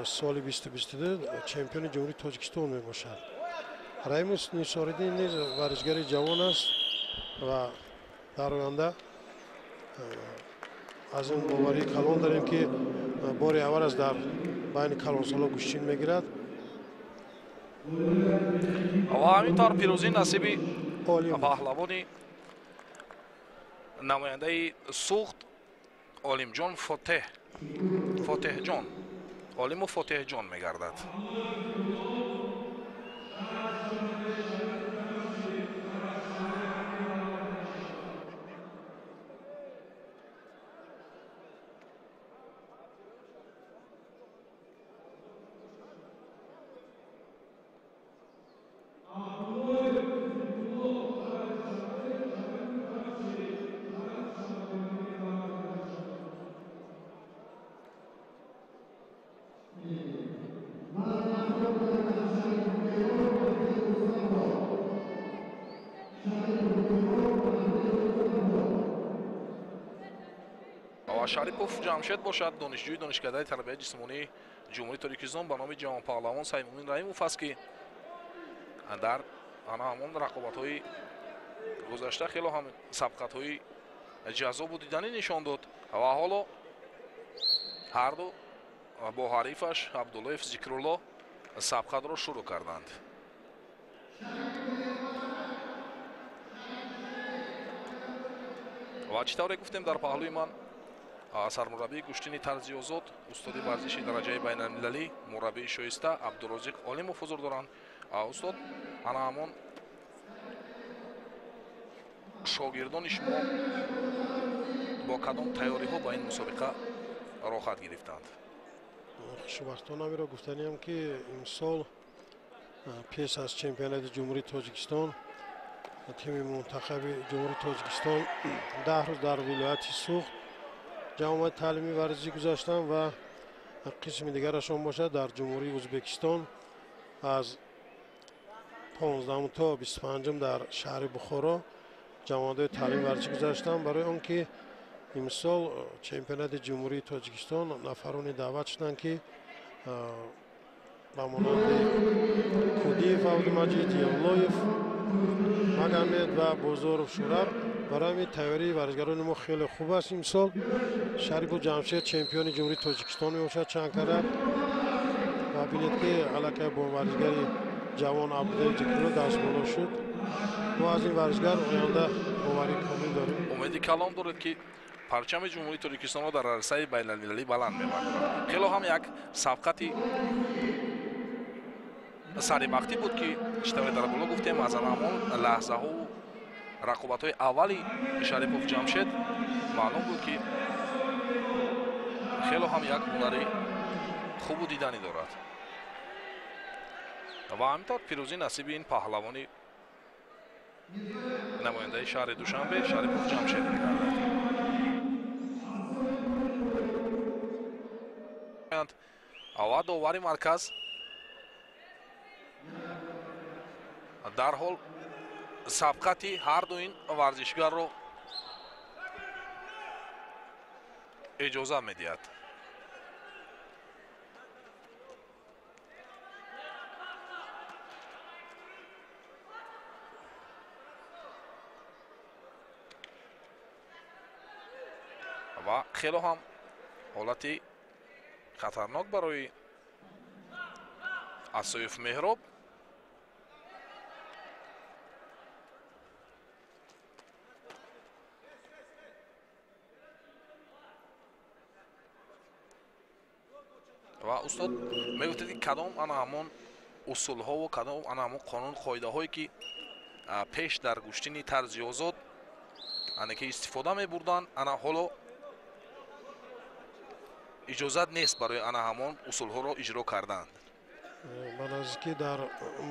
соли 2022 чемпиони Ҷумҳурии Тоҷикистон мебошад. Раҳимов Нисориддин низ варзишгари ҷавон аст ва дар оянда аз ин боварии калон дорем, ки бори аввал аст дар байни калонсоло гӯштин мегирад. Ва ҳамин тавр пирӯзӣ насиби паҳлавони намояндаи Суғд Олимҷон Фотеҳҷон, Олиму Фотеҳҷон мегардад. Шарипов Ҷамшед бошад, донишҷӯи донишкадаи тарбияи ҷисмонии Ҷумҳурии Тоҷикистон ба номи ҷавонпаҳлавон Саймумин Раҳимов аст, ки дар ана ҳамон рақобатҳои гузашта хело ҳам сабқатҳои ҷаззобу диданӣ нишон дод ва ҳоло ҳарду бо ҳарифаш Абдуллоев Зикрулло сабқатро шурӯъ карданд. Ва чӣ тавре гуфтем, дар паҳлӯи ман сармураббии гӯштини тарзи озод, устоди варзиши дараҷаи байналмилалӣ, мураббии шоиста Абдурозиқ Олимов ҳузур доранд. Устод, ана ҳамон Шогирдони шумо бо кадом тайёриҳо ба ин мусобиқа роҳат гирифтанд? Хушбахтона амиро гуфтаниям, ки имсол пеш аз чемпионати Ҷумҳурии Тоҷикистон тими мунтахаби Ҷумҳурии Тоҷикистон 10 рӯз дар вилояти Суғд ҷамъомади таълимии варзишӣ гузаштанд ва қисми дигарашон бошад дар Ҷумҳурии Ӯзбекистон аз 15 то 25 дар шаҳри Бухоро ҷамъомадҳои таълимии варзишӣ гузаштанд. Барои он ки имсол чемпионати Ҷумҳурии Тоҷикистон нафароне даъват шуданд, ки ба монанди Кудиев Абдумаҷид, Евлоев Магомед ва Бозоров Шураб. Барои ҳамин тайёрии варзишгарони мо хеле хуб аст. Имсол Шарипов Ҷамшед чемпиони Ҷумҳурии Тоҷикистон мебошад чанд карат ва бинед, ки аллакай бо варзишгари ҷавон Абдуллоев Зикрулло дастболо шуд. Мо аз ин варзишгар оянда боварии комил дорем. Умеди калон доред, ки парчами Ҷумҳурии Тоҷикистонро дар арсаи байналмилалӣ баланд мебардорад. Хело ҳам як сабқати саривақтӣ буд, ки чӣ тавре дар боло гуфтем, аз ҳамон лаҳзаҳову рақобатҳои аввали Шарипов Ҷамшед маълум буд, ки хело ҳам як ҳунари хубу диданӣ дорад ва ҳамин тавр пирӯзӣ насиби ин паҳлавони намояндаи шаҳри Душанбе Шарипов Ҷамшед мегардад. Ва довари марказ дарҳол сабқати ҳарду ин варзишгарро иҷоза медиҳад. Ва хело ҳам ҳолати хатарнок барои Асоев Меҳроб. Ва устод, мегуфтед, ки кадом ана ҳамон усулҳову кадом ана ҳамон қонун қоидаҳое, ки пеш дар гӯштини тарзи озод ана ки истифода мебурданд, ана ҳоло иҷозат нест барои ана ҳамон усулҳоро иҷро кардан? Ба наздикӣ дар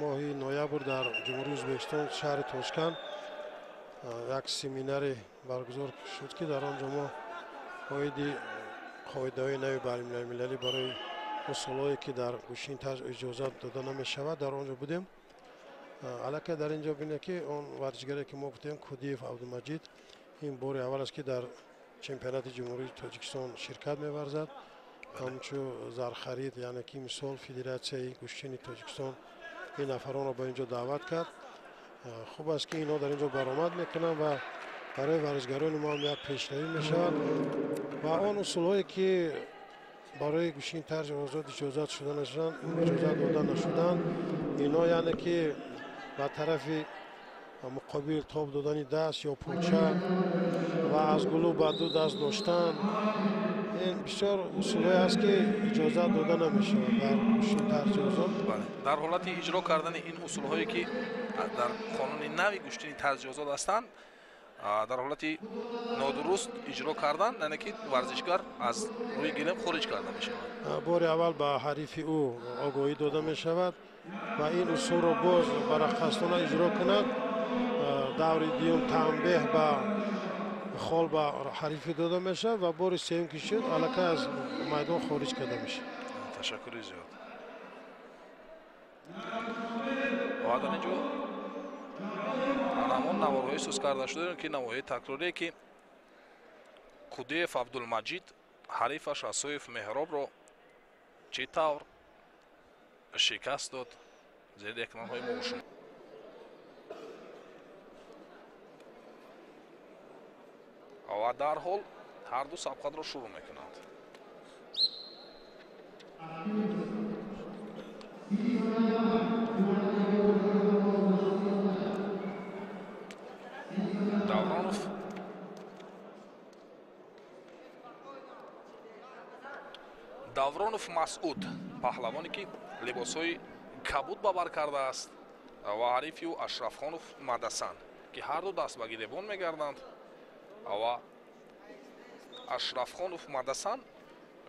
моҳи ноябр дар Ҷумҳурии Ӯзбекистон, шаҳри Тошканд, як семинаре баргузор шуд, ки дар он ҷо мо оиди қоидаҳои нави байналмилалӣ барои усулҳое, ки дар гӯштини тарз иҷозат дода намешавад, дар он ҷо будем. Аллакай дар ин ҷо бинед, ки он варзишгаре, ки мо гуфтем, Кудиев Абдумаҷид, ин бори аввал аст, ки дар чемпионати Ҷумҳурии Тоҷикистон ширкат меварзад ҳамчу зархарид, яъне ки мисол Федератсияи гӯштини Тоҷикистон ин нафаронро ба ин ҷо даъват кард. Хуб аст, ки инҳо дар ин ҷо баромад мекунанд ва барои варзишгарони мо ҳам як пешравӣ мешавад. Ва он усулҳое, ки барои гӯштини тарзи озод иҷозат шуда нашуданд, иҷозат дода нашуданд, инҳо яъне ки ба тарафи муқобил тоб додани даст ё поча ва аз гулӯ ба ду даст доштан, ин бисёр усулҳое аст, ки иҷозат дода намешавад дар гӯштини тарзи озод. Дар ҳолати иҷро кардани ин усулҳое, ки дар қонуни нави гӯштини тарзи озод ҳастанд, дар ҳолати нодуруст иҷро кардан, яъне ки варзишгар аз рӯи гилем хориҷ карда мешавад. Бори аввал ба ҳарифи ӯ огоҳӣ дода мешавад ва ин усулро боз бараққасдона иҷро кунад, даври дуюм танбеҳ ба хол ба ҳарифӣ дода мешавад ва бори сеюм ки шуд, аллакай аз майдон хориҷ карда мешавад. Ташаккури зиёд. Ва дар ин ҷо ҳамон наворҳои сӯз карда шуда, ки наворҳои такрорие, ки Кудиев Абдулмаҷид ҳарифаш Асоев Меҳробро чӣ тавр шикаст дод, зери экранҳои мо шумо. Ва дарҳол ҳарду сабқатро шурӯъ мекунанд. Давронов Масъуд, паҳлавоне, ки либосҳои кабуд ба бар кардааст, ва ҳарифи ӯ Ашрафхонов Мадасан. ки ҳар ду даст ба гиребон мегарданд ва Ашрафхонов Мадасан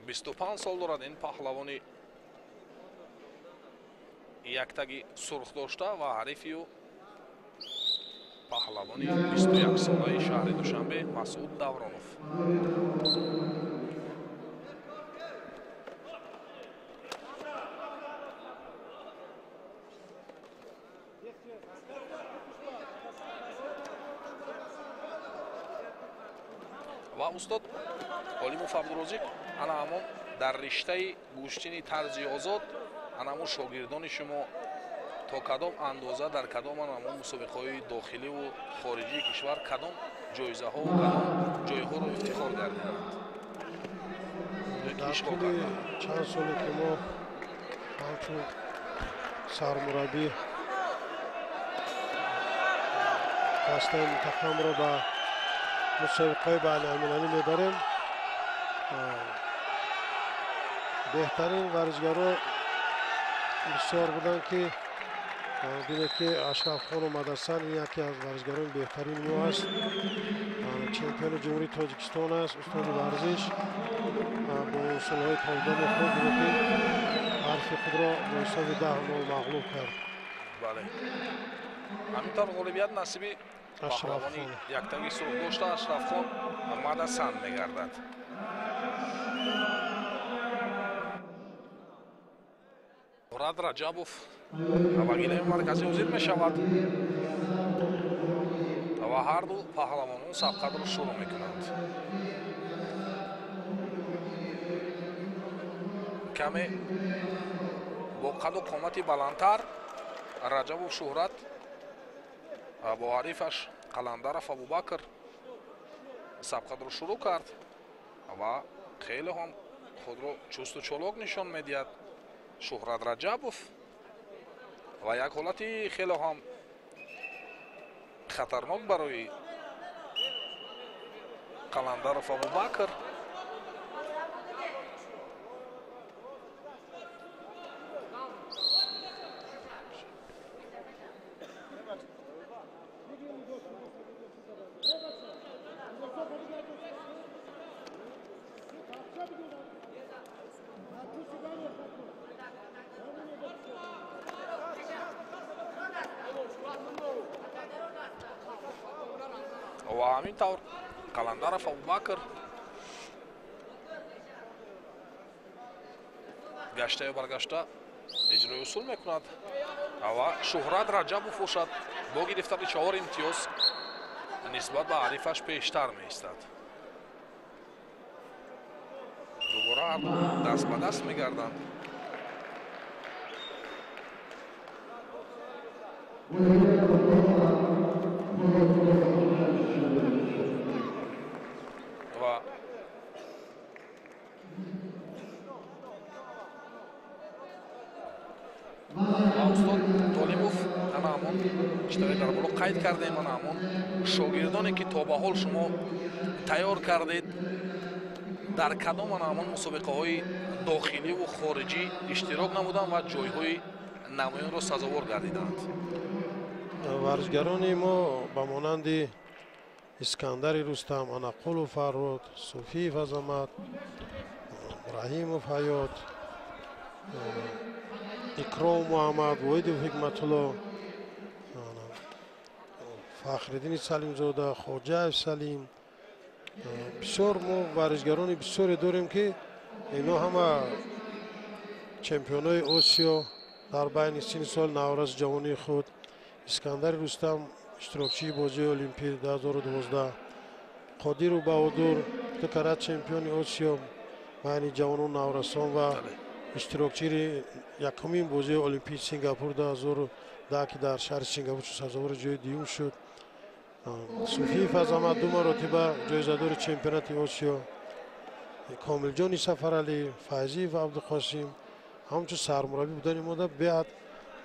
25 сол дорад. Ин паҳлавони яктаги сурх дошта ва ҳарифи ӯ паҳлавони 21 солаи шаҳри Душанбе Масъуд Давронов. Ва устод Олимов Абдурозиқ, ана ҳамон дар риштаи гӯштини тарзи озод ана ҳамон шогирдони шумо то кадом андоза дар кадом ана ҳамон мусобиқаҳои дохиливу хориҷии кишвар кадом ҷоизаҳову кадом ҷойҳоро ифтихор гардиданд? Дар тӯли чанд соле ки мо ҳамчун сармураббӣ дастаи мунтахабро ба мусобиқаҳои байналмилалӣ мебарем, беҳтарин варзишгаро бисёр буданд ки бинед ки Ашрафхону Мадасан ин яке аз варзишгарони беҳтарини мо аст, чемпиони Ҷумҳурии Тоҷикистон аст, устоди варзиш бо усулҳои тобдоми худ бинед ки ҳарфи худро бо ҳисоби 10-0 мағлуб кард. Бале, ҳамин тавр ғолибият насиби паҳлавони яктаги сурх дошта Ашрафхон Мадасан мегардад. Мурад Раҷабов ба гилеми марказӣ ҳозир мешавад ва ҳар ду паҳлавонон сабқатро шурӯъ мекунанд. Каме бо қаду қомати баландтар Раҷабов Шӯҳрат бо ҳарифаш Қаландаров Абубакр сабқатро шурӯъ кард ва хеле ҳам худро чусту чолок нишон медиҳад Шӯҳрат Раҷабов ва як ҳолати хеле ҳам хатарнок барои Қаландаров Абубакр. Ва ҳамин тавр Қаландаров Абубакр гаштаю баргашта иҷрои усул мекунад ва Шӯҳрат Раҷабов бошад бо гирифтани 4 имтиёз нисбат ба ҳарифаш пештар меистад. Дубора ҳарду даст ба даст мегарданд. Ва устод Толибов, ана ҳамон иштироки дар боло қайд кардем, ана ҳамон шогирдоне ки то ба ҳол шумо тайёр кардед дар кадом ана ҳамон мусобиқаҳои дохиливу хориҷӣ иштирок намуданд ва ҷойҳои намоёнро сазовор гардиданд? Варзишгарони мо ба монанди Искандари Рустам, Анақулов Фаррод, Суфиев Азамат, Раҳимов Ҳаёт, Икром Муҳаммад, Воҳидов Ҳикматулло, Фахриддини Салимзода, Хоҷаев Салим. Бисёр мо варзишгарони бисёре дорем ки инҳо ҳама чемпионои Осиё дар байни синни сол навраси ҷавонии худ. Искандари Рустам иштирокчии бозии Олимпӣ 2012, Қодиру Баҳодур ду карат чемпиони Осиё байни ҷавонон наврасон ва иштирокчии якумин бозии Олимпии Сингапур 2010 ки дар шаҳри Сингапур сазовори ҷои дуюм шуд. Суфиев Азамат ду маротиба ҷоизадори чемпионати Осиё, Комилҷони Сафаралӣ, Файзиев Абдуқосим ҳамчун сармураббӣ будани мо беҳад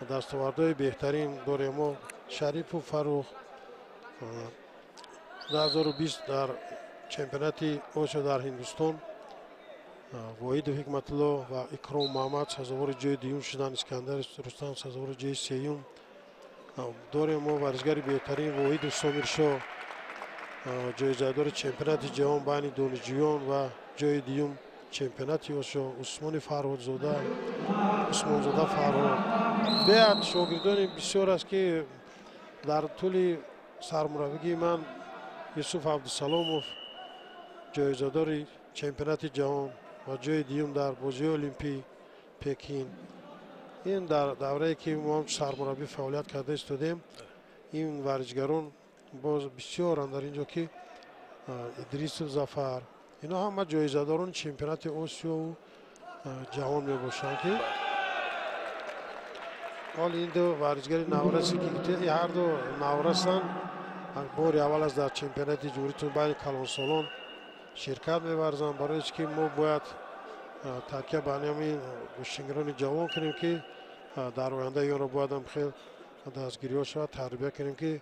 дастовардҳои беҳтарин дорем. Мо Шарипов Фаррух 2020 дар чемпионати Осиё дар Ҳиндустон Воҳидов Ҳикматулло ва Икром Муҳаммад сазовори ҷои дуюм шуданд, Искандар Рустам сазовори ҷои сеюм. Дорем мо варзишгари беҳтарин Воҳиду Сомиршоҳ, ҷоизадори чемпионати ҷаҳон байни донишҷӯён ва ҷои дуюм чемпионати Осиё Усмони Фарҳодзода, Усмонзода Фарҳод. Беҳад шогирдони бисёр аст, ки дар тӯли сармураббигии ман Юсуф Абдусаломов, ҷоизадори чемпионати ҷаҳон ва ҷои дуюм дар бозиҳои олимпӣ Пекин. Ин дар даврае ки мо сармураббӣ фаъолият карда истодем, ин варзишгарон боз бисёранд дар ин ҷо, ки Идрисов Зафар, ино ҳама ҷоизадорони чемпионати Осиёву ҷаҳон мебошанд, ки ҳол ин ду варзишгари наврасе, ки ҳарду наврасанд, бори аввал аст дар чемпионати ҷумҳурии байни калонсолон ширкат меварзанд. Барои ки мо бояд такя ба ҳамин гӯштингирони ҷавон кунем, ки дар оянда ёнро бояд ҳам хел дастгириҳо шавад, тарбия кунем, ки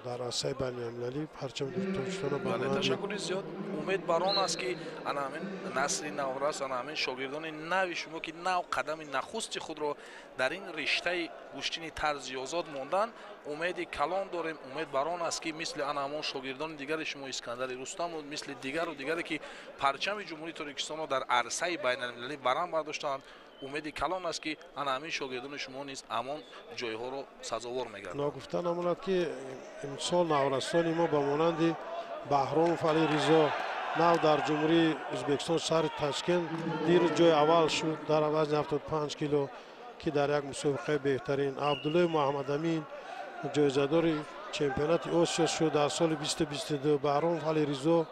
дар арсаи байналмилалӣ парчами Тоҷикистонро. Бале, ташаккури зиёд. Умед бар он аст, ки ана ҳамин насли наврас, ана ҳамин шогирдони нави шумо, ки нав қадами нахусти худро дар ин риштаи гӯштини тарзи озод монданд, умеди калон дорем. Умед бар он аст, ки мисли ана ҳамон шогирдони дигари шумо, Искандари Рустаму мисли дигару дигаре, ки парчами Ҷумҳурии Тоҷикистонро дар арсаи байналмилалӣ барам бардоштаанд, умеди калон аст, ки ана ҳамин шогирдони шумо низ ҳамон ҷойҳоро сазовор мегарданд. Ногуфта намонад, ки имсол наврасони мо ба монанди Баҳромов Алиризо нав дар Ҷумҳурии Ӯзбекистон, шаҳри Ташкент, дирӯз ҷои аввал шуд дар вазни 75 кило, ки дар як мусобиқаи беҳтарин. Абдуллои Муҳаммадамин ҷоизадори чемпионати Осиё шуд дар соли 2022. Баҳромов Алиризо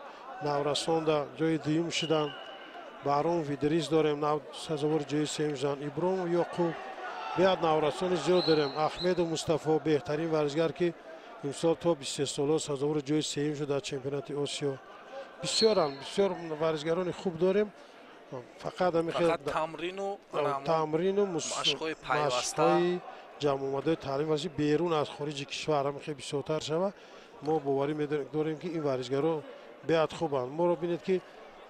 наврасонда ҷои дуюм шуданд. Баҳромов Идрис дорем, нав сазовори ҷои сеюм шуданд. Ибромов Ёқуб, беҳад наврасони зиёд дорем. Ахмеду Мустафо, беҳтарин варзишгар, ки имсол то 23 соло сазовори ҷои сеюм шуд дар чемпионати Осиё. Бисёранд, бисёр варзишгарони хуб дорем. Фақат тамрину машқҳои ҷамъомадаи таълим варзишӣ берун аз хориҷи кишвар ҳам хеле бисёртар шавад. Мо боварӣ дорем, ки ин варзишгаро беҳад хубанд. Моро бинед, ки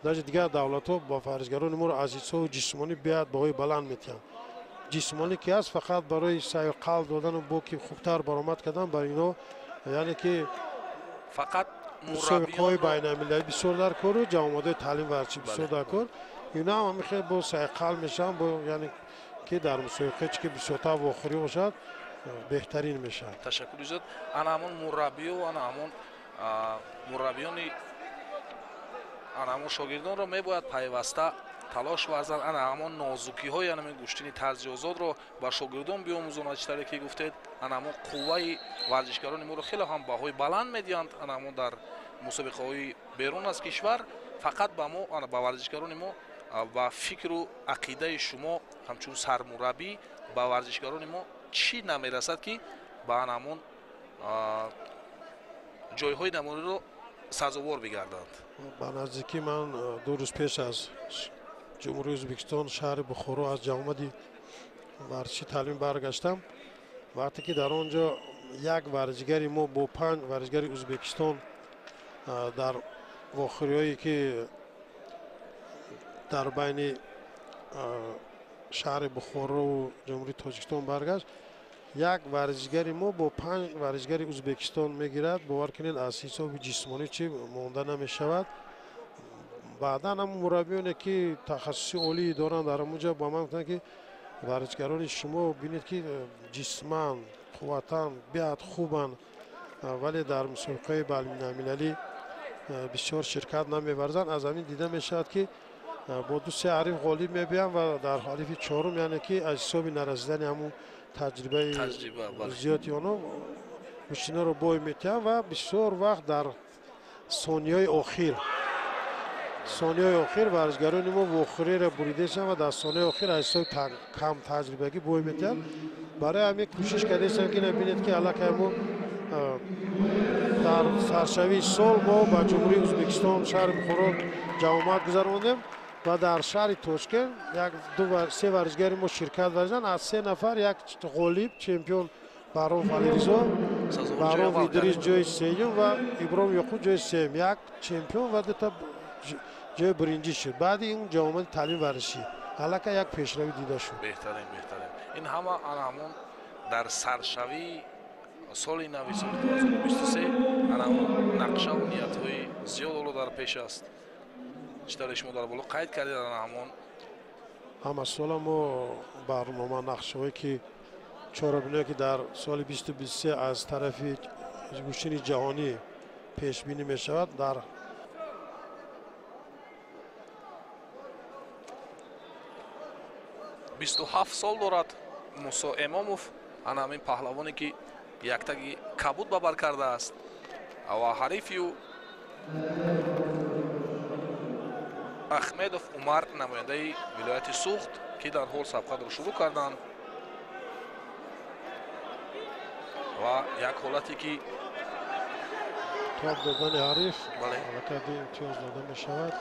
даже дигар давлатҳо ба варзишгарони моро аз ҳисоби ҷисмонӣ беҳад баҳои баланд метиҳанд. Ҷисмонӣ ки ҳаст, фақат барои саъю қалб додану бо ки хубтар баромад кардан бар ино, яъне ки фақат мусобиқаҳои байналмилалӣ бисёр дар кору ҷамъомадаи таълим варзишӣ бисёр дар кор. Ино ҳам ҳамин хел бо саъйқалб мешаванд, бо яъне ки дар мусобиқа чи ки бисёртар вохӯрӣ бошад, беҳтарин мешавад. Ташаккури зиёд. Ана ҳамон мураббиёу ана ҳамон мураббиёни ана ҳамон шогирдонро мебояд пайваста талош варзанд, ана ҳамон нозукиҳои ҳамин гӯштини тарзи озодро ба шогирдон биомӯзонад. Чӣ таре ки гуфтед, ана ҳамон қувваи варзишгарони моро хеле ҳам баҳои баланд медиҳанд ана ҳамон дар мусобиқаҳои берун аз кишвар. Фақат ба мо, ба варзишгарони мо, ба фикру ақидаи шумо ҳамчун сармураббӣ, ба варзишгарони мо чӣ намерасад, ки ба ана ҳамон ҷойҳои намониро сазовор бигарданд? Ба наздикӣ ман 2 рӯз пеш аз Ҷумҳурии Ӯзбекистон, шаҳри Бухоро, аз ҷамъомади варзиши таълим баргаштам. Вақте ки дар он ҷо як варзишгари мо бо 5 варзишгари Ӯзбекистон дар вохӯриҳое, ки дар байни шаҳри Бухорову Ҷумҳурии Тоҷикистон баргашт, як варзишгари мо бо 5 варзишгари Ӯзбекистон мегирад. Бовар кунед, аз ҳисоби ҷисмонӣ чӣ монда намешавад. Баъдан ҳам мураббиёне, ки тахассуси олӣ доранд, дар ҳамон ҷо ба ман гуфтанд, ки варзишгарони шумо, бинед, ки ҷисман, қувватан беҳад хубанд, вале дар мусобиқаҳои байналмилалӣ бисёр ширкат намеварзанд. Аз ҳамин дида мешавад, ки бо ду се ҳариф ғолиб мебиёнд ва дар ҳарифи чорум, яъне ки аз ҳисоби нарасидани ҳамун таҷрибаи зиёди онҳо гӯштинаро бой метиҳанд ва бисёр вақт дар сонияҳои охир варзишгарони мо вохӯриро буридесанд ва дар сонияи охир аз ҳисоби кам таҷрибагӣ бой метиҳанд. Барои ҳамин кӯшиш кардесам, ки набинед, ки аллакай мо дар саршавии сол мо ба Ҷумҳурии Ӯзбекистон, шаҳри Бухоро ҷамъомад гузарондем ва дар шаҳри Тошкент як ду се варзишгари мо ширкат варзиданд. Аз се нафар як ғолиб, чемпион Баҳромов Алиризо, Баҳромов Идрис ҷои сеюм ва Иброҳим Ёқуб ҷои сеюм. Як чемпион ва дута ҷои биринҷӣ шуд. Баъди ин ҷамъомади таълим варзишӣ аллакай як пешравӣ дида шуд. Беҳтарин, беҳтарин. Ин ҳама ана ҳамон дар саршавии Соли нави соли 2023 ана ҳамон нақшаву ниятҳои зиёд ҳоло дар пеш аст. Чӣ тавре шумо дар боло қайд кардед, ана ҳамон ҳамасола мо барнома нақшаҳое ки чорабиное ки дар соли 2023 аз тарафи гӯштини ҷаҳонӣ пешбинӣ мешавад, дар 27 сол дорад Мусо Эмомов, ана ҳамин паҳлавоне ки яктаги кабуд ба бар кардааст ва ҳарифи ӯ Ахмедов Умар, намояндаи вилояти Суғд, ки дар ҳол сабқатро шурӯъ карданд ва як ҳолате ки тоб додани ҳариф аллакай ду имтиёз дода мешавад.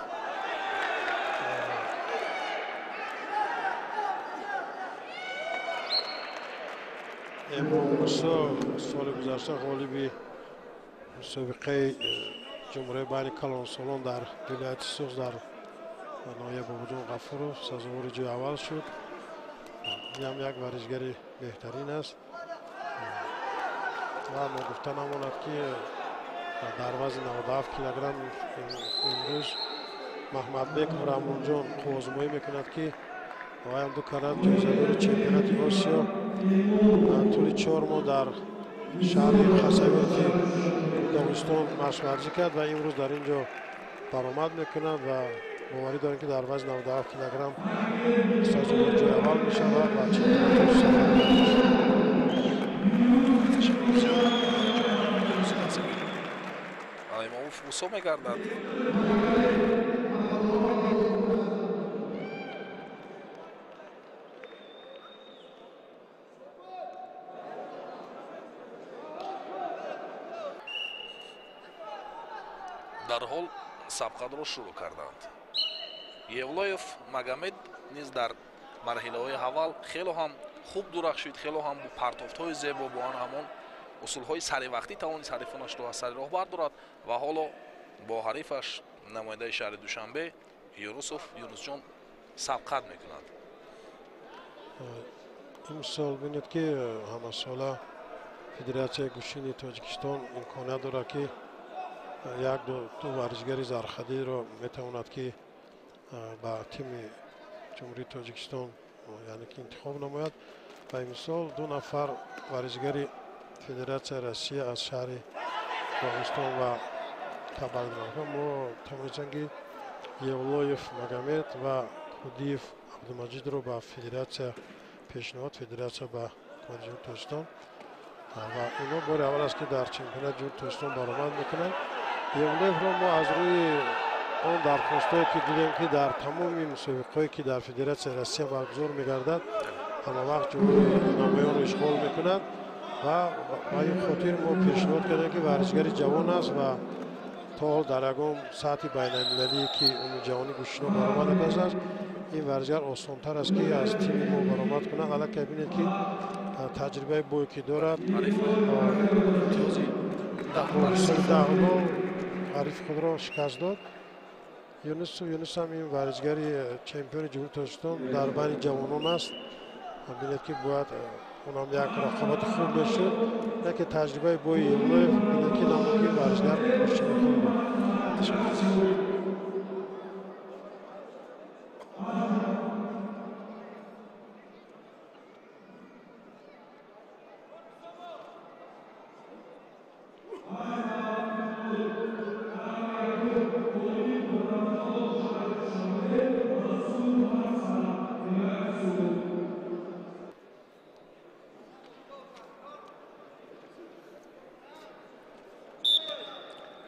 Эмом Мусо соли гузашта ғолиби мусобиқаи ҷумҳурияи байни калонсолон дар вилояти Суғд дар ноҳияи Бобоҷон Ғафуров сазовори ҷои аввал шуд. Ин ҳам як варзишгари беҳтарин аст ва ногуфта намонад, ки дар вазни 97 килограмм имрӯз Маҳмадбеков Раҳмонҷон қувваозмоӣ мекунад, ки вайам ду карат ҷоизадори чемпионати Осиё тӯли 4 моҳ дар шаҳри Хасавюрти Доғистон машқварзӣ кард ва имрӯз дар ин ҷо баромад мекунад ва боварӣ дорем, ки дар вазни 97 килограмм сазовори ҷои аввал мешавад ва чемпионати Осиё. Имомов Мусо мегардад. Дарҳол сабқатро шурӯъ карданд. Евлоев Магомед низ дар марҳилаҳои аввал хело ҳам хуб дурахшид, хело ҳам бо партофтҳои зебо, бо ан ҳамон усулҳои саривақтӣ тавонист ҳарифонашро аз сари роҳ бардорад ва ҳоло бо ҳарифаш намояндаи шаҳри Душанбе Юнусов Юнусҷон сабқат мекунад. Имсол бинед, ки ҳамасола Федератсияи гӯштини Тоҷикистон имконият дорад, ки як ду варзишгари зархадиро метавонад, ки ба тими Ҷумҳурии Тоҷикистон яъне ки интихоб намояд. Ва имсол 2 нафар варзишгари Федератсияи Россия аз шаҳри Доғистон ва Кабардино мо тавонистем, ки Евлоев Магомед ва Худиев Абдумаҷидро ба федератсия пешниҳод, федератсия ба ҳукумати Ҷумҳурии Тоҷикистон, ва инҳо бори аввал аст, ки дар чемпионати Ҷумҳурии Тоҷикистон баромад мекунанд. Евлоевро мо аз рӯи он дархостҳое ки дидем, ки дар тамоми мусобиқаҳое ки дар Федератсияи Россия баргузор мегардад, ҳамавақт ҷойи намоёнро ишғол мекунад ва ба ин хотир мо пешниҳод кардем, ки варзишгари ҷавон аст ва то ҳол дар ягон сатҳи байналмилалие ки умумиҷаҳонӣ гӯштино баромад накардааст, ин варзишгар осонтар аст, ки аз тими мо баромад кунад. Аллакай бинед, ки таҷрибаи бое ки дорад, даҳ ҳарифи худро шикаст дод. Юнус ҳам ин варзишгари чемпиони Ҷумҳурии Тоҷикистон дар байни ҷавонон аст. Бинед, ки бояд онам як рақобати хуб мешуд, яке таҷрибаи бои Евлоев бинед, ки намуд, ки варзишгар гӯштини хуб буд.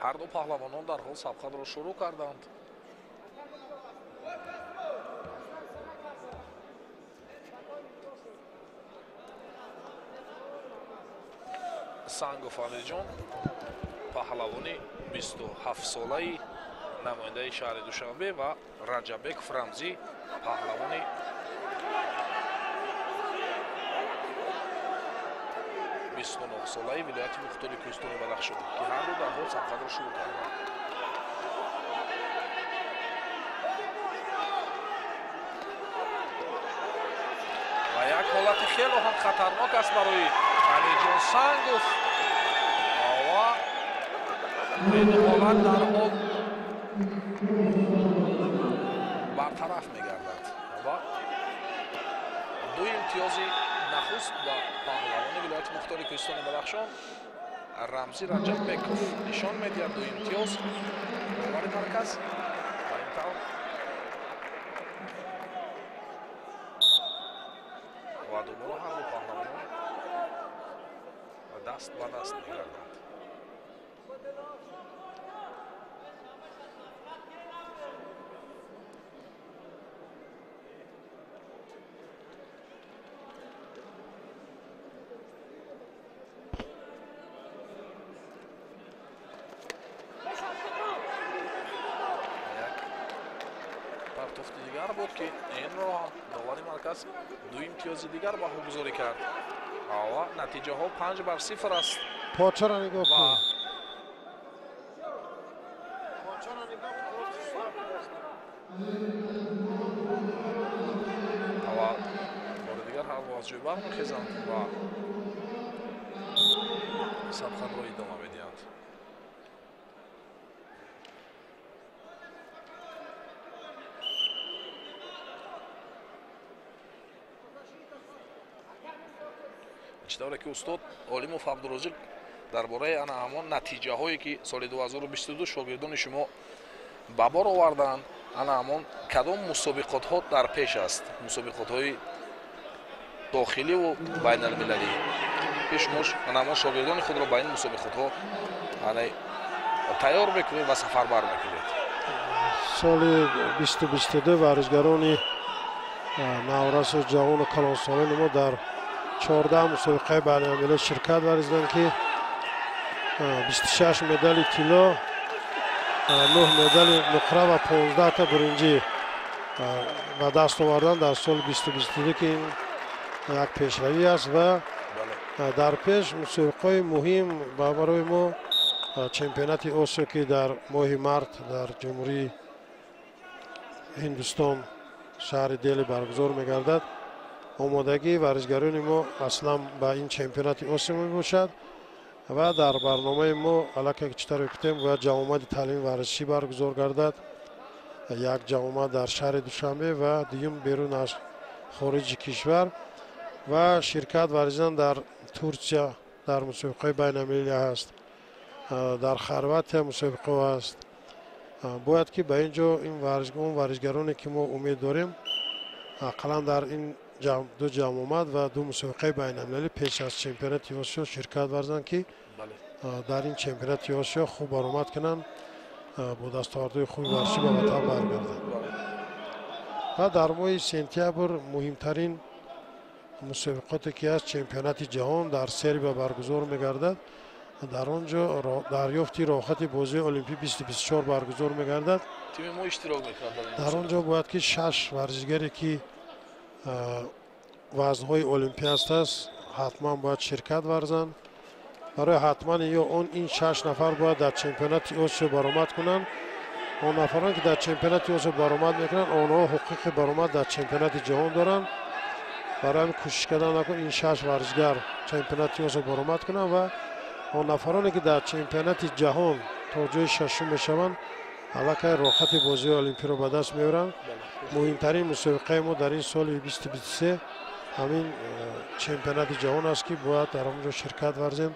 Ҳар ду паҳлавонон дарҳол сабқатро шурӯъ карданд. Сангов Амирҷон, паҳлавони 27-солаи намояндаи шаҳри Душанбе, ва Раҷаббеков Рамзӣ, паҳлавони 29-солаи вилояти мухтори кӯҳистони Бадахшон, ки ҳар ду дарҳол сабқатро шурӯъ карданд. Ва як ҳолати хело ҳам хатарнок аст барои Амирҷон Сангов. Ин ҳолат дарҳол бартараф мегардад ва ду имтиёзи нахуст ба паҳлавони вилояти мухтори кӯҳистони Бадахшон Рамзӣ Раҷаббеков нишон медиҳад. Ду имтиёз довари марказ ва ин тавр ва дубора ҳар ду паҳлавонон даст ба даст мегарданд. Партофти дигар буд ки инро ҳам довари марказ ду имтиёзи дигар баҳогузорӣ кард. Ва натиҷаҳо 5-0 аст. Почаро нигоҳ кун. Ва бори дигар ҳар ду аз ҷой бармехезанд ва сабқатро идома медиҳанд. Чӣ тавре ки устод Олимов Абдурозиқ дар бораи ана ҳамон натиҷаҳое ки соли 2022 шогирдони шумо ба бор оварданд, ана ҳамон кадом мусобиқотҳо дар пеш аст, мусобиқотҳои дохиливу байналмилалӣ ки шумо ана ҳамон шогирдони худро ба ин мусобиқотҳо тайёр мекунед ва сафарбар мекунед? Соли 2022 варзишгарони наврасу ҷавону калонсолони мо дар 14 мусобиқаи байналмилалӣ ширкат варзиданд ки 26 медали тилло, 9 медали нуқра ва 15 та биринҷӣ ба даст оварданд дар соли 2022, ки ин як пешравӣ аст. Ва дар пеш мусобиқаҳои муҳим барои мо чемпионати Осиё, ки дар моҳи март дар Ҷумҳурии Ҳиндустон шаҳри Дели баргузор мегардад. Омодагии варзишгарони мо аслан ба ин чемпионати Осиё мебошад ва дар барномаи мо аллакай чӣ тавре гуфтем бояд ҷамъомади таълими варзишӣ баргузор гардад. Як ҷамъомад дар шаҳри Душанбе ва дуюм берун аз хориҷи кишвар ва ширкат варзидан дар Турсия дар мусобиқаҳои байналмилалӣ ҳаст, дар Хорватия мусобиқаҳо ҳаст. Бояд ки ба ин ҷо ин варзишгароне ки мо умед дорем ақаллан дар ин ду ҷамъомад ва ду мусобиқаи байналмилалӣ пеш аз чемпионати Осиё ширкат варзанд, ки дар ин чемпионати Осиё хуб баромад кунанд, бо дастовардҳои хуби варзишӣ ба ватан баргарданд. Ва дар моҳи сентябр муҳимтарин мусобиқоте ки аст чемпионати ҷаҳон дар Сербия баргузор мегардад. Дар он ҷо дарёфти роҳхати бозии Олимпӣ 2024 баргузор мегардад. Тими мо иштирок мекунад. Дар он ҷо бояд ки 6 варзишгаре ки вазнҳои олимпӣ ҳастааст ҳатман бояд ширкат варзанд. Барои ҳатман ё он ин 6 нафар бояд дар чемпионати Осиё баромад кунанд. Он нафарон ки дар чемпионати Осиё баромад мекунанд, онҳо ҳуқуқи баромад дар чемпионати ҷаҳон доранд. Барои ҳамин кӯшиш кардан накун ин 6 варзишгар чемпионати Осиё баромад кунанд ва он нафароне ки дар чемпионати ҷаҳон то ҷои шашум мешаванд аллакай роҳхати бозии олимпиро ба даст меоранд. Муҳимтарин мусобиқаи мо дар ин соли 2023 ҳамин чемпионати ҷаҳон аст, ки бояд дар он ҷо ширкат варзем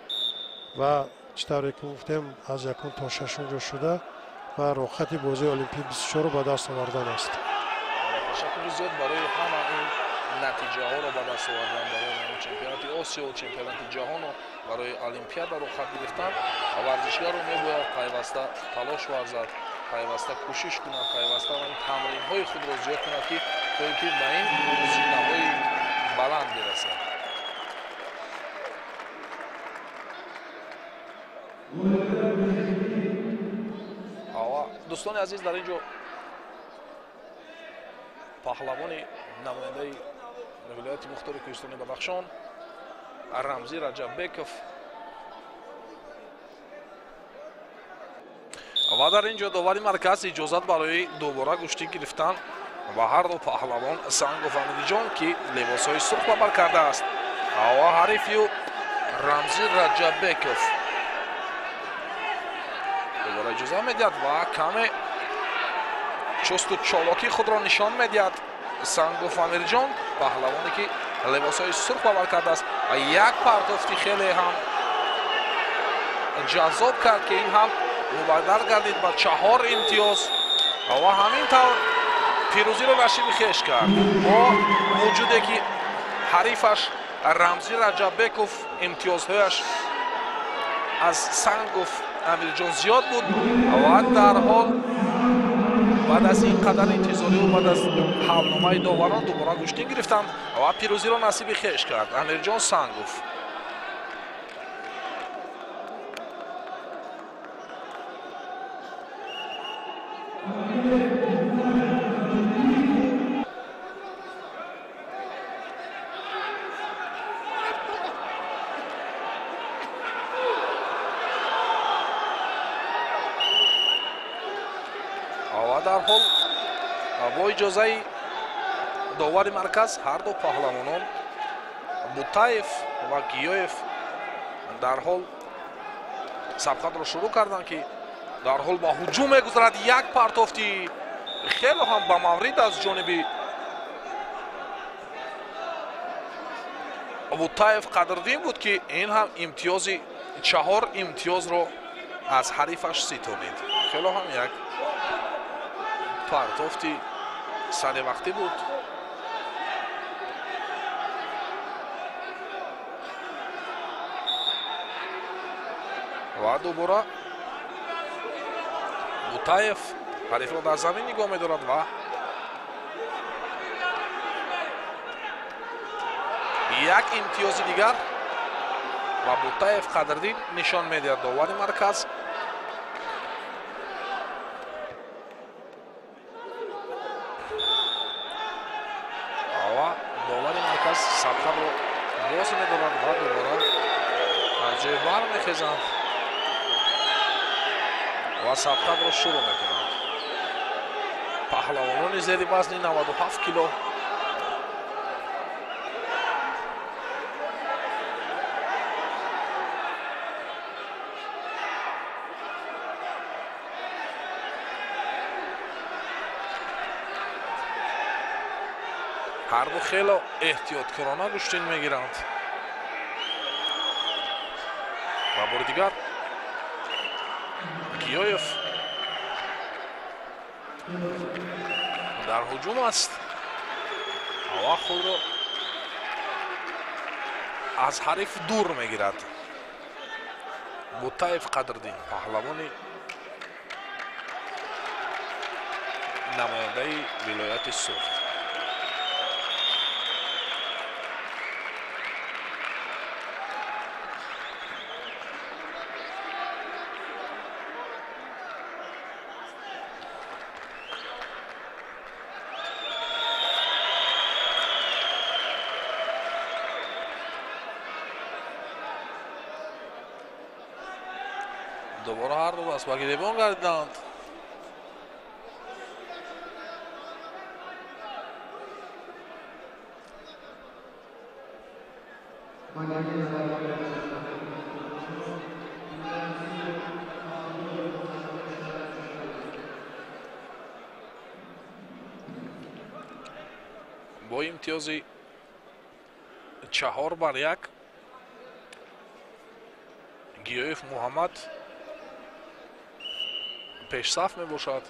ва чӣ тавре ки гуфтем аз якум то шашум ҷо шуда ва роҳхати бозии олимпӣ 24 ба даст овардан аст. Ташаккури зиёд барои ҳама ин натиҷаҳоро ба даст овардан, барои чемпионати Осиё, чемпионати ҷаҳону барои олимпиада роҳхат гирифтан. Варзишгарро мебояд пайваста талош варзад, пайваста кӯшиш кунад, пайваста тамринҳои худро зиёд кунад, ки то ин ки ба ин зинаҳои баланд бирасад. Дӯстони азиз, дар ин ҷо паҳлавони намояндаи вилояти мухтори кӯҳистони Бадахшон Рамзӣ Раҷаббеков ва дар ин ҷо довари марказ иҷозат барои дубора гӯштӣ гирифтан ва ҳар ду паҳлавон Сангов Амидиҷон, ки либосҳои сурх ба бар кардааст, ва ҳарифи ӯ Рамзӣ Раҷаббеков. Иҷоза медиҳад ва каме чусту чолокии худро нишон медиҳад Сангов Амирҷон, паҳлавоне ки либосҳои сурх бавар кардааст ва як партофти хеле ҳам ҷаззоб кард, ки ин ҳам мубаддал гардид ба 4 имтиёз ва ҳамин тавр пирӯзиро насиби хеш кард. Бо вуҷуде ки ҳарифаш Рамзӣ Раҷаббеков имтиёзҳояш аз Сангов Амирҷон зиёд буд ва дарҳол баъд аз ин қадар интизориву баъд аз ҳалномаи доварон дубора гӯштин гирифтанд ва пирӯзиро насиби хеш кард Амирҷон Сангов. Дарҳол бо иҷозаи довари марказ ҳар ду паҳлавонон Бутаев ва Гиёев дарҳол сабқатро шурӯъ карданд, ки дарҳол ба ҳуҷум мегузарад. Як партофти хело ҳам ба маврид аз ҷониби Бутаев Қадрдин буд, ки ин ҳам имтиёзи 4 имтиёзро аз ҳарифаш ситонид. Хело ҳам як партофти саривақтӣ буд. Ва дубора Бутаев ҳарифро дар замин нигоҳ медорад ва як имтиёзи дигар ва Бутаев Қадрдин нишон медиҳад довари марказ. Довари марказ сабқатро боз медорад ва дубора аз ҷои бармехезанд ва сабқатро шурӯъ мекунанд. Паҳлавонони зери вазни 97 кило ҳар ду хело эҳтиёткорона гӯштин мегиранд ва бори дигар Гиёев дар ҳуҷум аст ва худро аз ҳариф дур мегирад. Бутаев Қадрдин, паҳлавони намояндаи вилояти Суғд. Дубора ҳар ду даст ба гиребон гардиданд. Бо имтиёзи 4-1 Гиёев Муҳаммад пешсаф мебошад.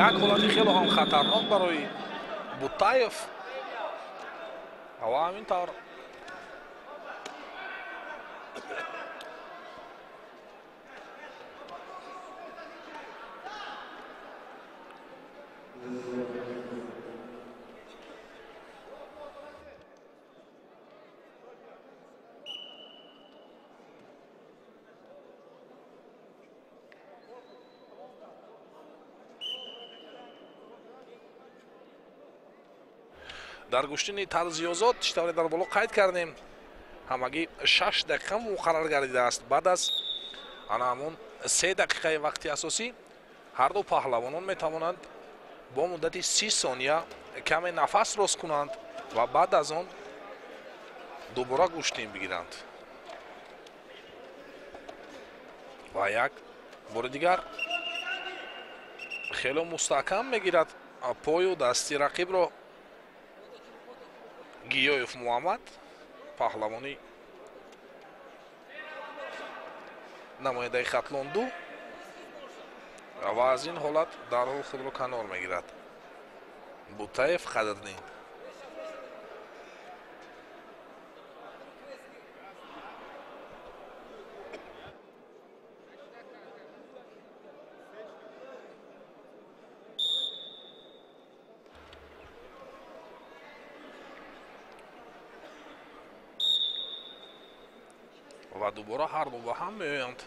Як ҳолати хело ҳам хатарнок барои Бутаев ва ҳамин тавр Дар гӯштини тарзи озод, чӣ тавре дар боло қайд кардем, ҳамагӣ 6 дақиқа муқаррар гардидааст. Баъд аз ана ҳамон 3 дақиқаи вақти асосӣ ҳар ду паҳлавонон метавонанд бо муддати 30 сония каме нафас рост кунанд ва баъд аз он дубора гӯштин бигиранд. Ва як бори дигар хело мустаҳкам мегирад пою дасти рақибро Гиёев Муҳаммад, паҳлавони намояндаи Хатлон 2, ва аз ин ҳолат дарҳол худро канор мегирад. Бутаев Қадрдин. Ва дубора ҳар ду ба ҳам меоянд.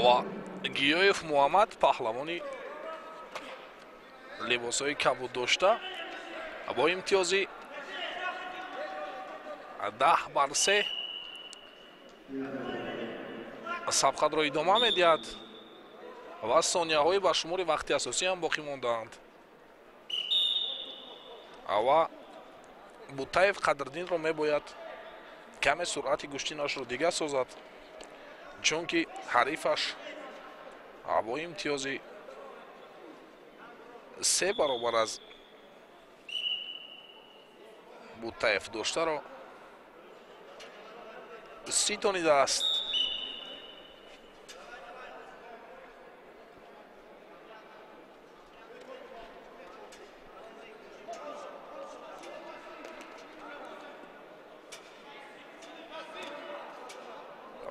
Ва Гиёев Муҳаммад, паҳлавони либосҳои кабуд дошта, бо имтиёзи 10-3 сабқатро идома медиҳад ва сонияҳои ба шумори вақти асосӣ ҳам боқӣ мондаанд. Ва Бутаев Қадрдинро мебояд каме суръати гӯштинашро дигар созад, чунки ҳарифаш бо имтиёзи 3 баробар аз Бутаев доштаро ситонидааст.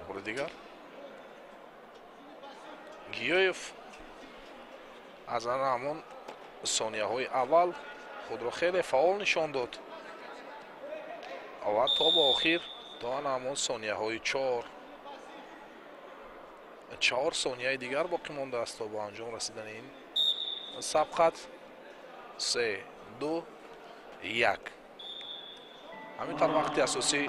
Бори дигар Гиёев аз ана ҳамон сонияҳои аввал худро хеле фаъол нишон дод ва то ба охир, то ана ҳамон сонияҳои 4 сонияи дигар боқӣ мондааст то ба анҷом расидани ин сабқат. 3, 2, 1. Ҳамин тавр вақти асосӣ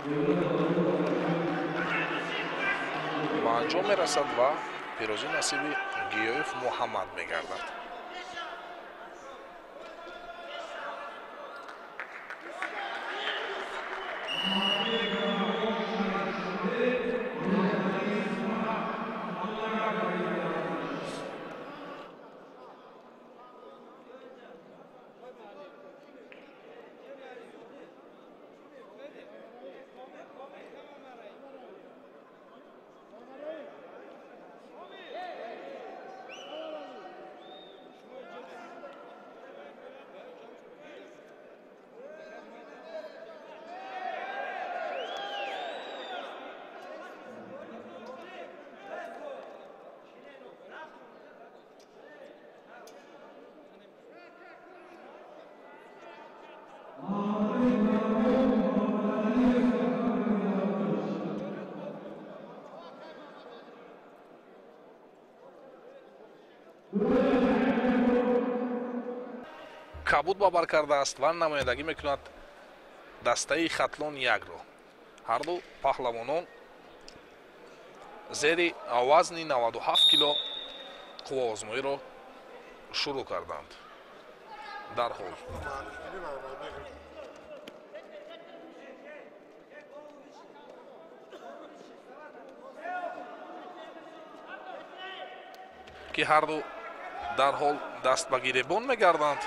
ба анҷом мерасад ва пирӯзӣ насиби Гиёев Муҳаммад мегардад. Кабуд бабар кардааст ва намояндагӣ мекунад дастаи Хатлон 1-ро. Ҳар ду паҳлавонон зери вазни 97 кило қувваозмоиро шурӯъ карданд. Дарҳол ки ҳарду дарҳол даст ба гиребон мегарданд.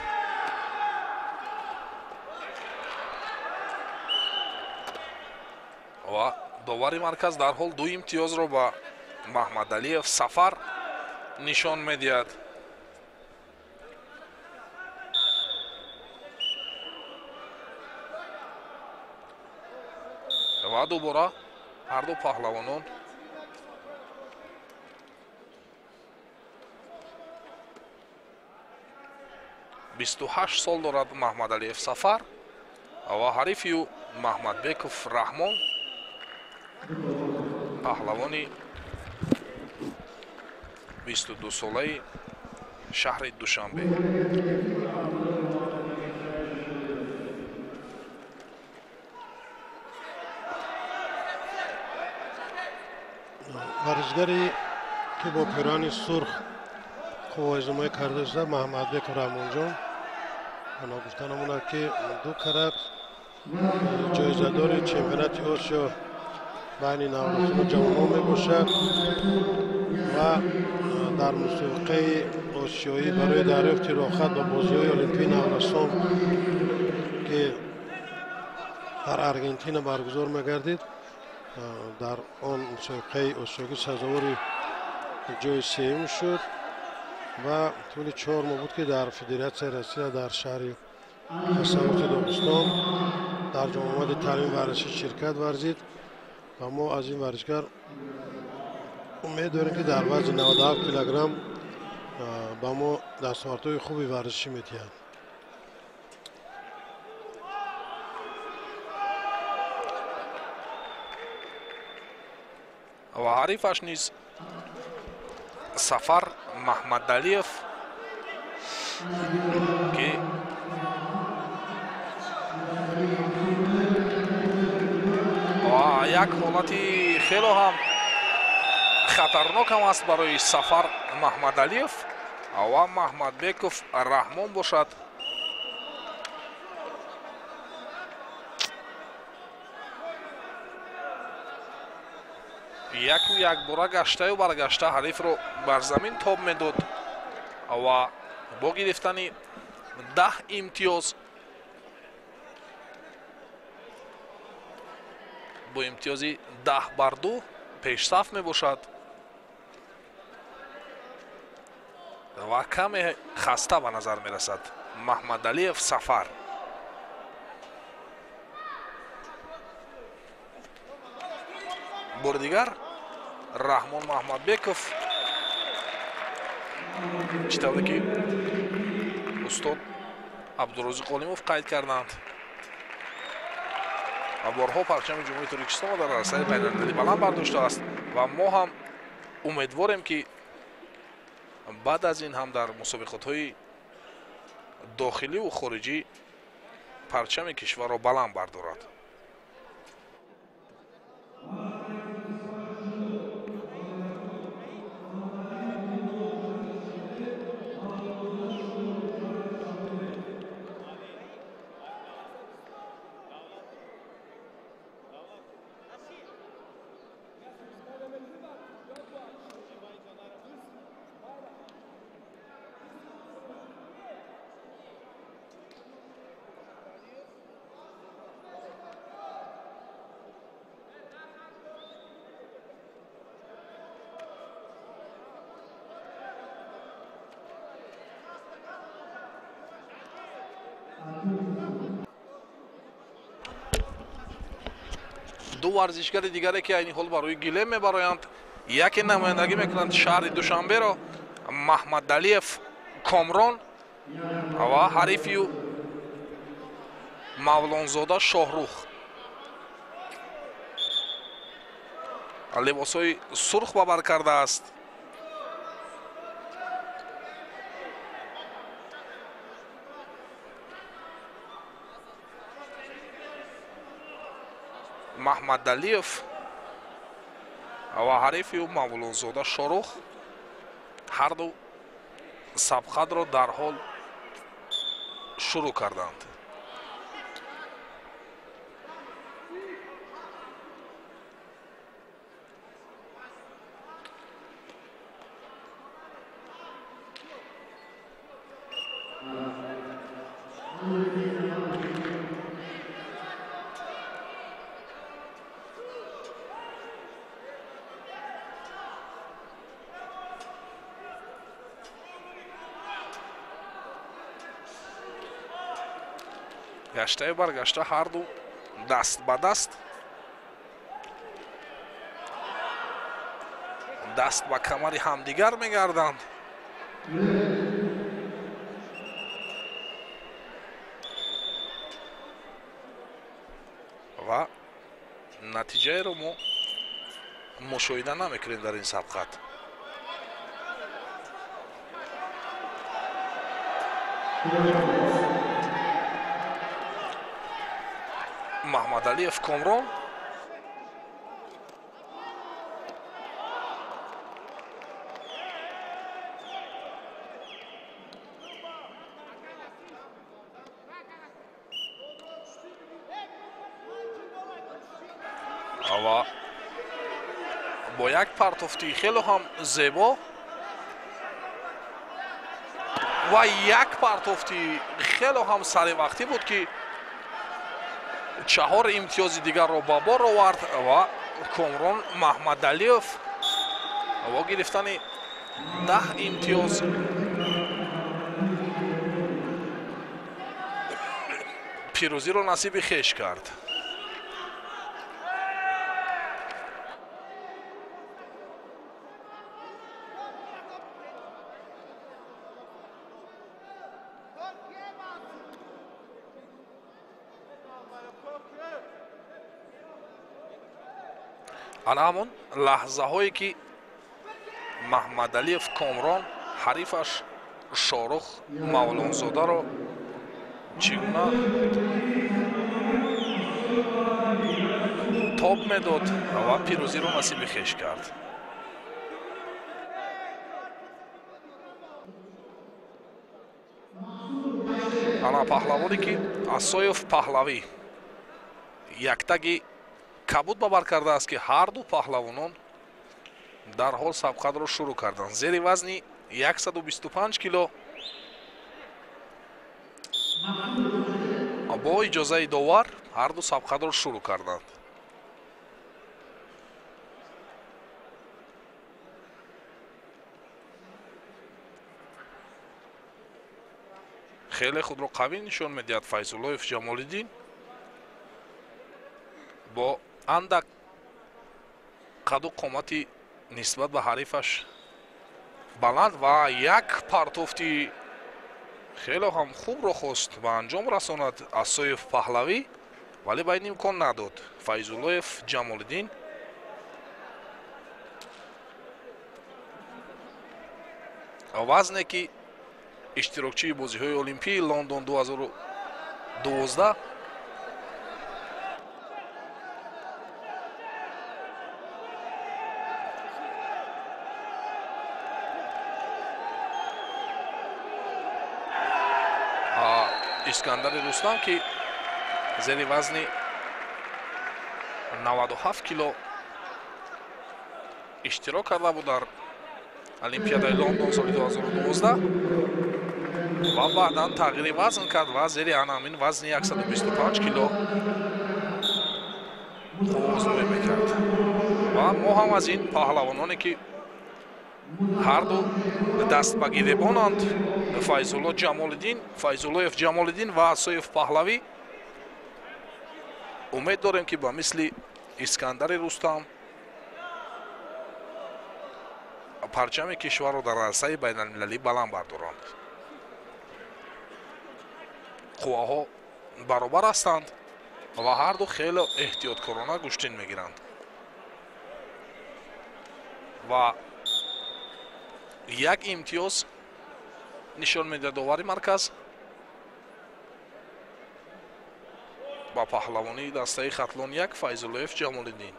Ва довари марказ дарҳол ду имтиёзро ба Маҳмадалиев Сафар нишон медиҳад. Ва дубора ҳарду паҳлавонон 28 сол дорад Маҳмадалиев Сафар ва ҳарифи ӯ Маҳмадбеков Раҳмон, паҳлавони 22 солаи шаҳри Душанбе. Варзишгаре ки бо пирани сурх қувваизмоӣ карда шуда Маҳмадбек Раҳмонҷон, гуфта намонад ки ду карат ҷоизадори чемпионати Осиё байни наврасону ҷавонон мебошад ва дар мусобиқаи осиёӣ барои дарёфти роҳхат ба бозиҳои олимпии наврасон, ки дар Аргентина баргузор мегардид, дар он мусобиқаи осиёгӣ сазовори ҷои сеюм шуд ва тӯли 4 моҳ буд, ки дар Федератсияи Россия дар шаҳри Хасавюрти Доғистон дар ҷомомади таълими варзишӣ ширкат варзид ва мо аз ин варзишгар умед дорем, ки дар вазни 97 килограмм ба мо дастовардҳои хуби варзишӣ медиҳад. Ва ҳарифаш низ Сафар Маҳмадалиев, ки як ҳолати хело ҳам хатарнок ҳам аст барои Сафар Маҳмадалиев ва Маҳмадбеков Раҳмон бошад. Яку якбора гаштаю баргашта ҳарифро бар замин тоб медод ва бо гирифтани 10 имтиёз бо имтиёзи 10-2 пешсаф мебошад ва каме хаста ба назар мерасад Маҳмадалиев Сафар. Бори дигар Раҳмон Маҳмадбеков, чӣ тавре ки устод Абдурозиқ Олимов қайд карданд, ва борҳо парчами Ҷумҳурии Тоҷикистонро дар арсаи байналмилалӣ баланд бардоштааст ва мо ҳам умедворем, ки баъд аз ин ҳам дар мусобиқотҳои дохиливу хориҷӣ парчами кишварро баланд бардорад. Ду варзишгари дигаре, ки айни ҳол барои гилем мебароянд, яке намояндагӣ мекунанд шаҳри Душанберо, Маҳмадалиев Комрон ва ҳарифи ӯ Мавлонзода Шоҳрух. Либосҳои сурх ба бар кардааст. Маҳмадалиев ва ҳарифи ӯ Мавлонзода Шоҳрух ҳарду сабқатро дарҳол шурӯъ карданд. Гаштаю баргашта ҳарду даст ба даст, даст ба камари ҳамдигар мегарданд. Ва натиҷаеро мо мушоҳида намекунем дар ин сабқат. Маҳмадалиев Комрон ва бо як партофти хело ҳам зебо ва як партофти хело ҳам саривақтӣ буд, ки 4 имтиёзи дигарро ба бор овард ва Комрон Маҳмадалиев бо гирифтани 10 имтиёз пирӯзиро насиби хеш кард. Ана ҳамон лаҳзаҳое ки Маҳмадалиев Комрон ҳарифаш Шорух Мавлонзодаро чӣ гуна тоб медод ва пирӯзиро насиби хеш кард. Ана паҳлавоне ки Асоев Паҳлавӣ яктаги кабуд ба бар кардааст, ки ҳарду паҳлавонон дарҳол сабқатро шурӯъ карданд. Зери вазни 125 кило бо иҷозаи довар ҳарду сабқатро шурӯъ карданд. Хеле худро қавӣ нишон медиҳад Файзуллоев Ҷамолиддин бо андак қаду қомати нисбат ба ҳарифаш баланд ва як партофти хело ҳам хубро хост ба анҷом расонад Асоев Паҳлавӣ, вале ба ин имкон надод Файзуллоев Ҷамолиддин. Вазне ки иштирокчии бозиҳои Олимпии Лондон 2012 Искандари Рустам, ки зери вазни 97 кило иштирок карда буд дар Олимпиадаи Лондон соли 2012 ва баъдан тағйири вазн кард ва зери ҳамин вазни 125 кило қуввозмоӣ мекард. Ва мо ҳам аз ин паҳлавононе ки ҳарду даст ба гиребонанд, Файзулло Ҷамолиддин, Файзуллоев Ҷамолиддин ва Асоев Паҳлавӣ, умед дорем, ки ба мисли Искандари Рустам парчами кишварро дар арсаи байналмилалӣ баланд бардоранд. Қувваҳо баробар ҳастанд ва ҳарду хеле эҳтиёткорона гӯштин мегиранд ва як имтиёз нишон медиҳад довари марказ ба паҳлавонии дастаи Хатлон 1 Файзуллоев Ҷамолиддин.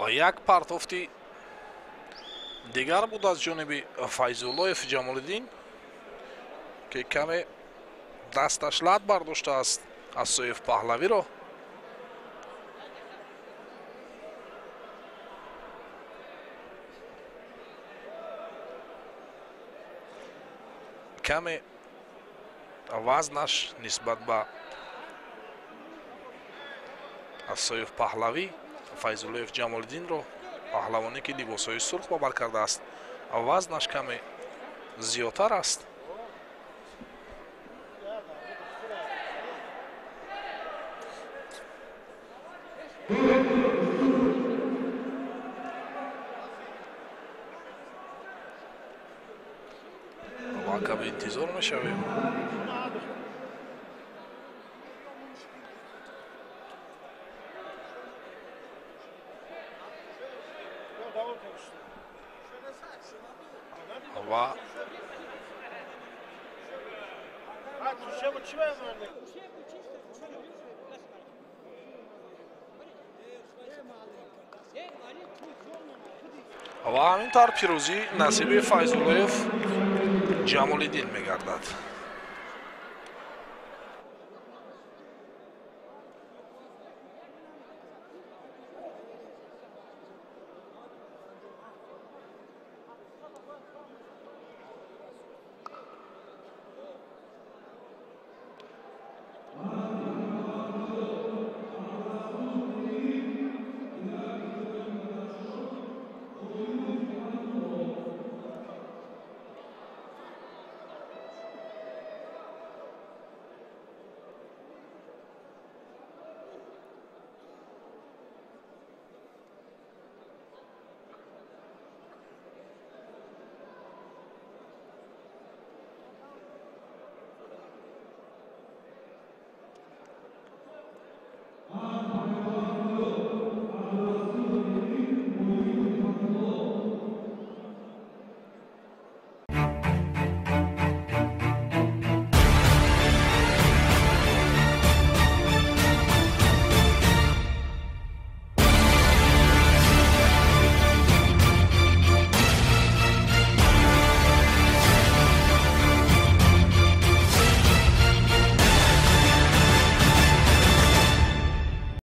Ва як партофти дигар буд аз ҷониби Файзуллоев Ҷамолиддин, ки каме дасташ лат бардоштааст Асоев Паҳлавиро. Каме вазнаш нисбат ба Асоев Паҳлавӣ Файзуллоев Ҷамолиддинро, паҳлавоне ки либосҳои сурх ба бар кардааст, вазнаш каме зиёдтар аст. Ва каме интизор мешавем. Ва ҳамин тавр пирӯзӣ насиби Файзуллоев Ҷамолиддин мегардад.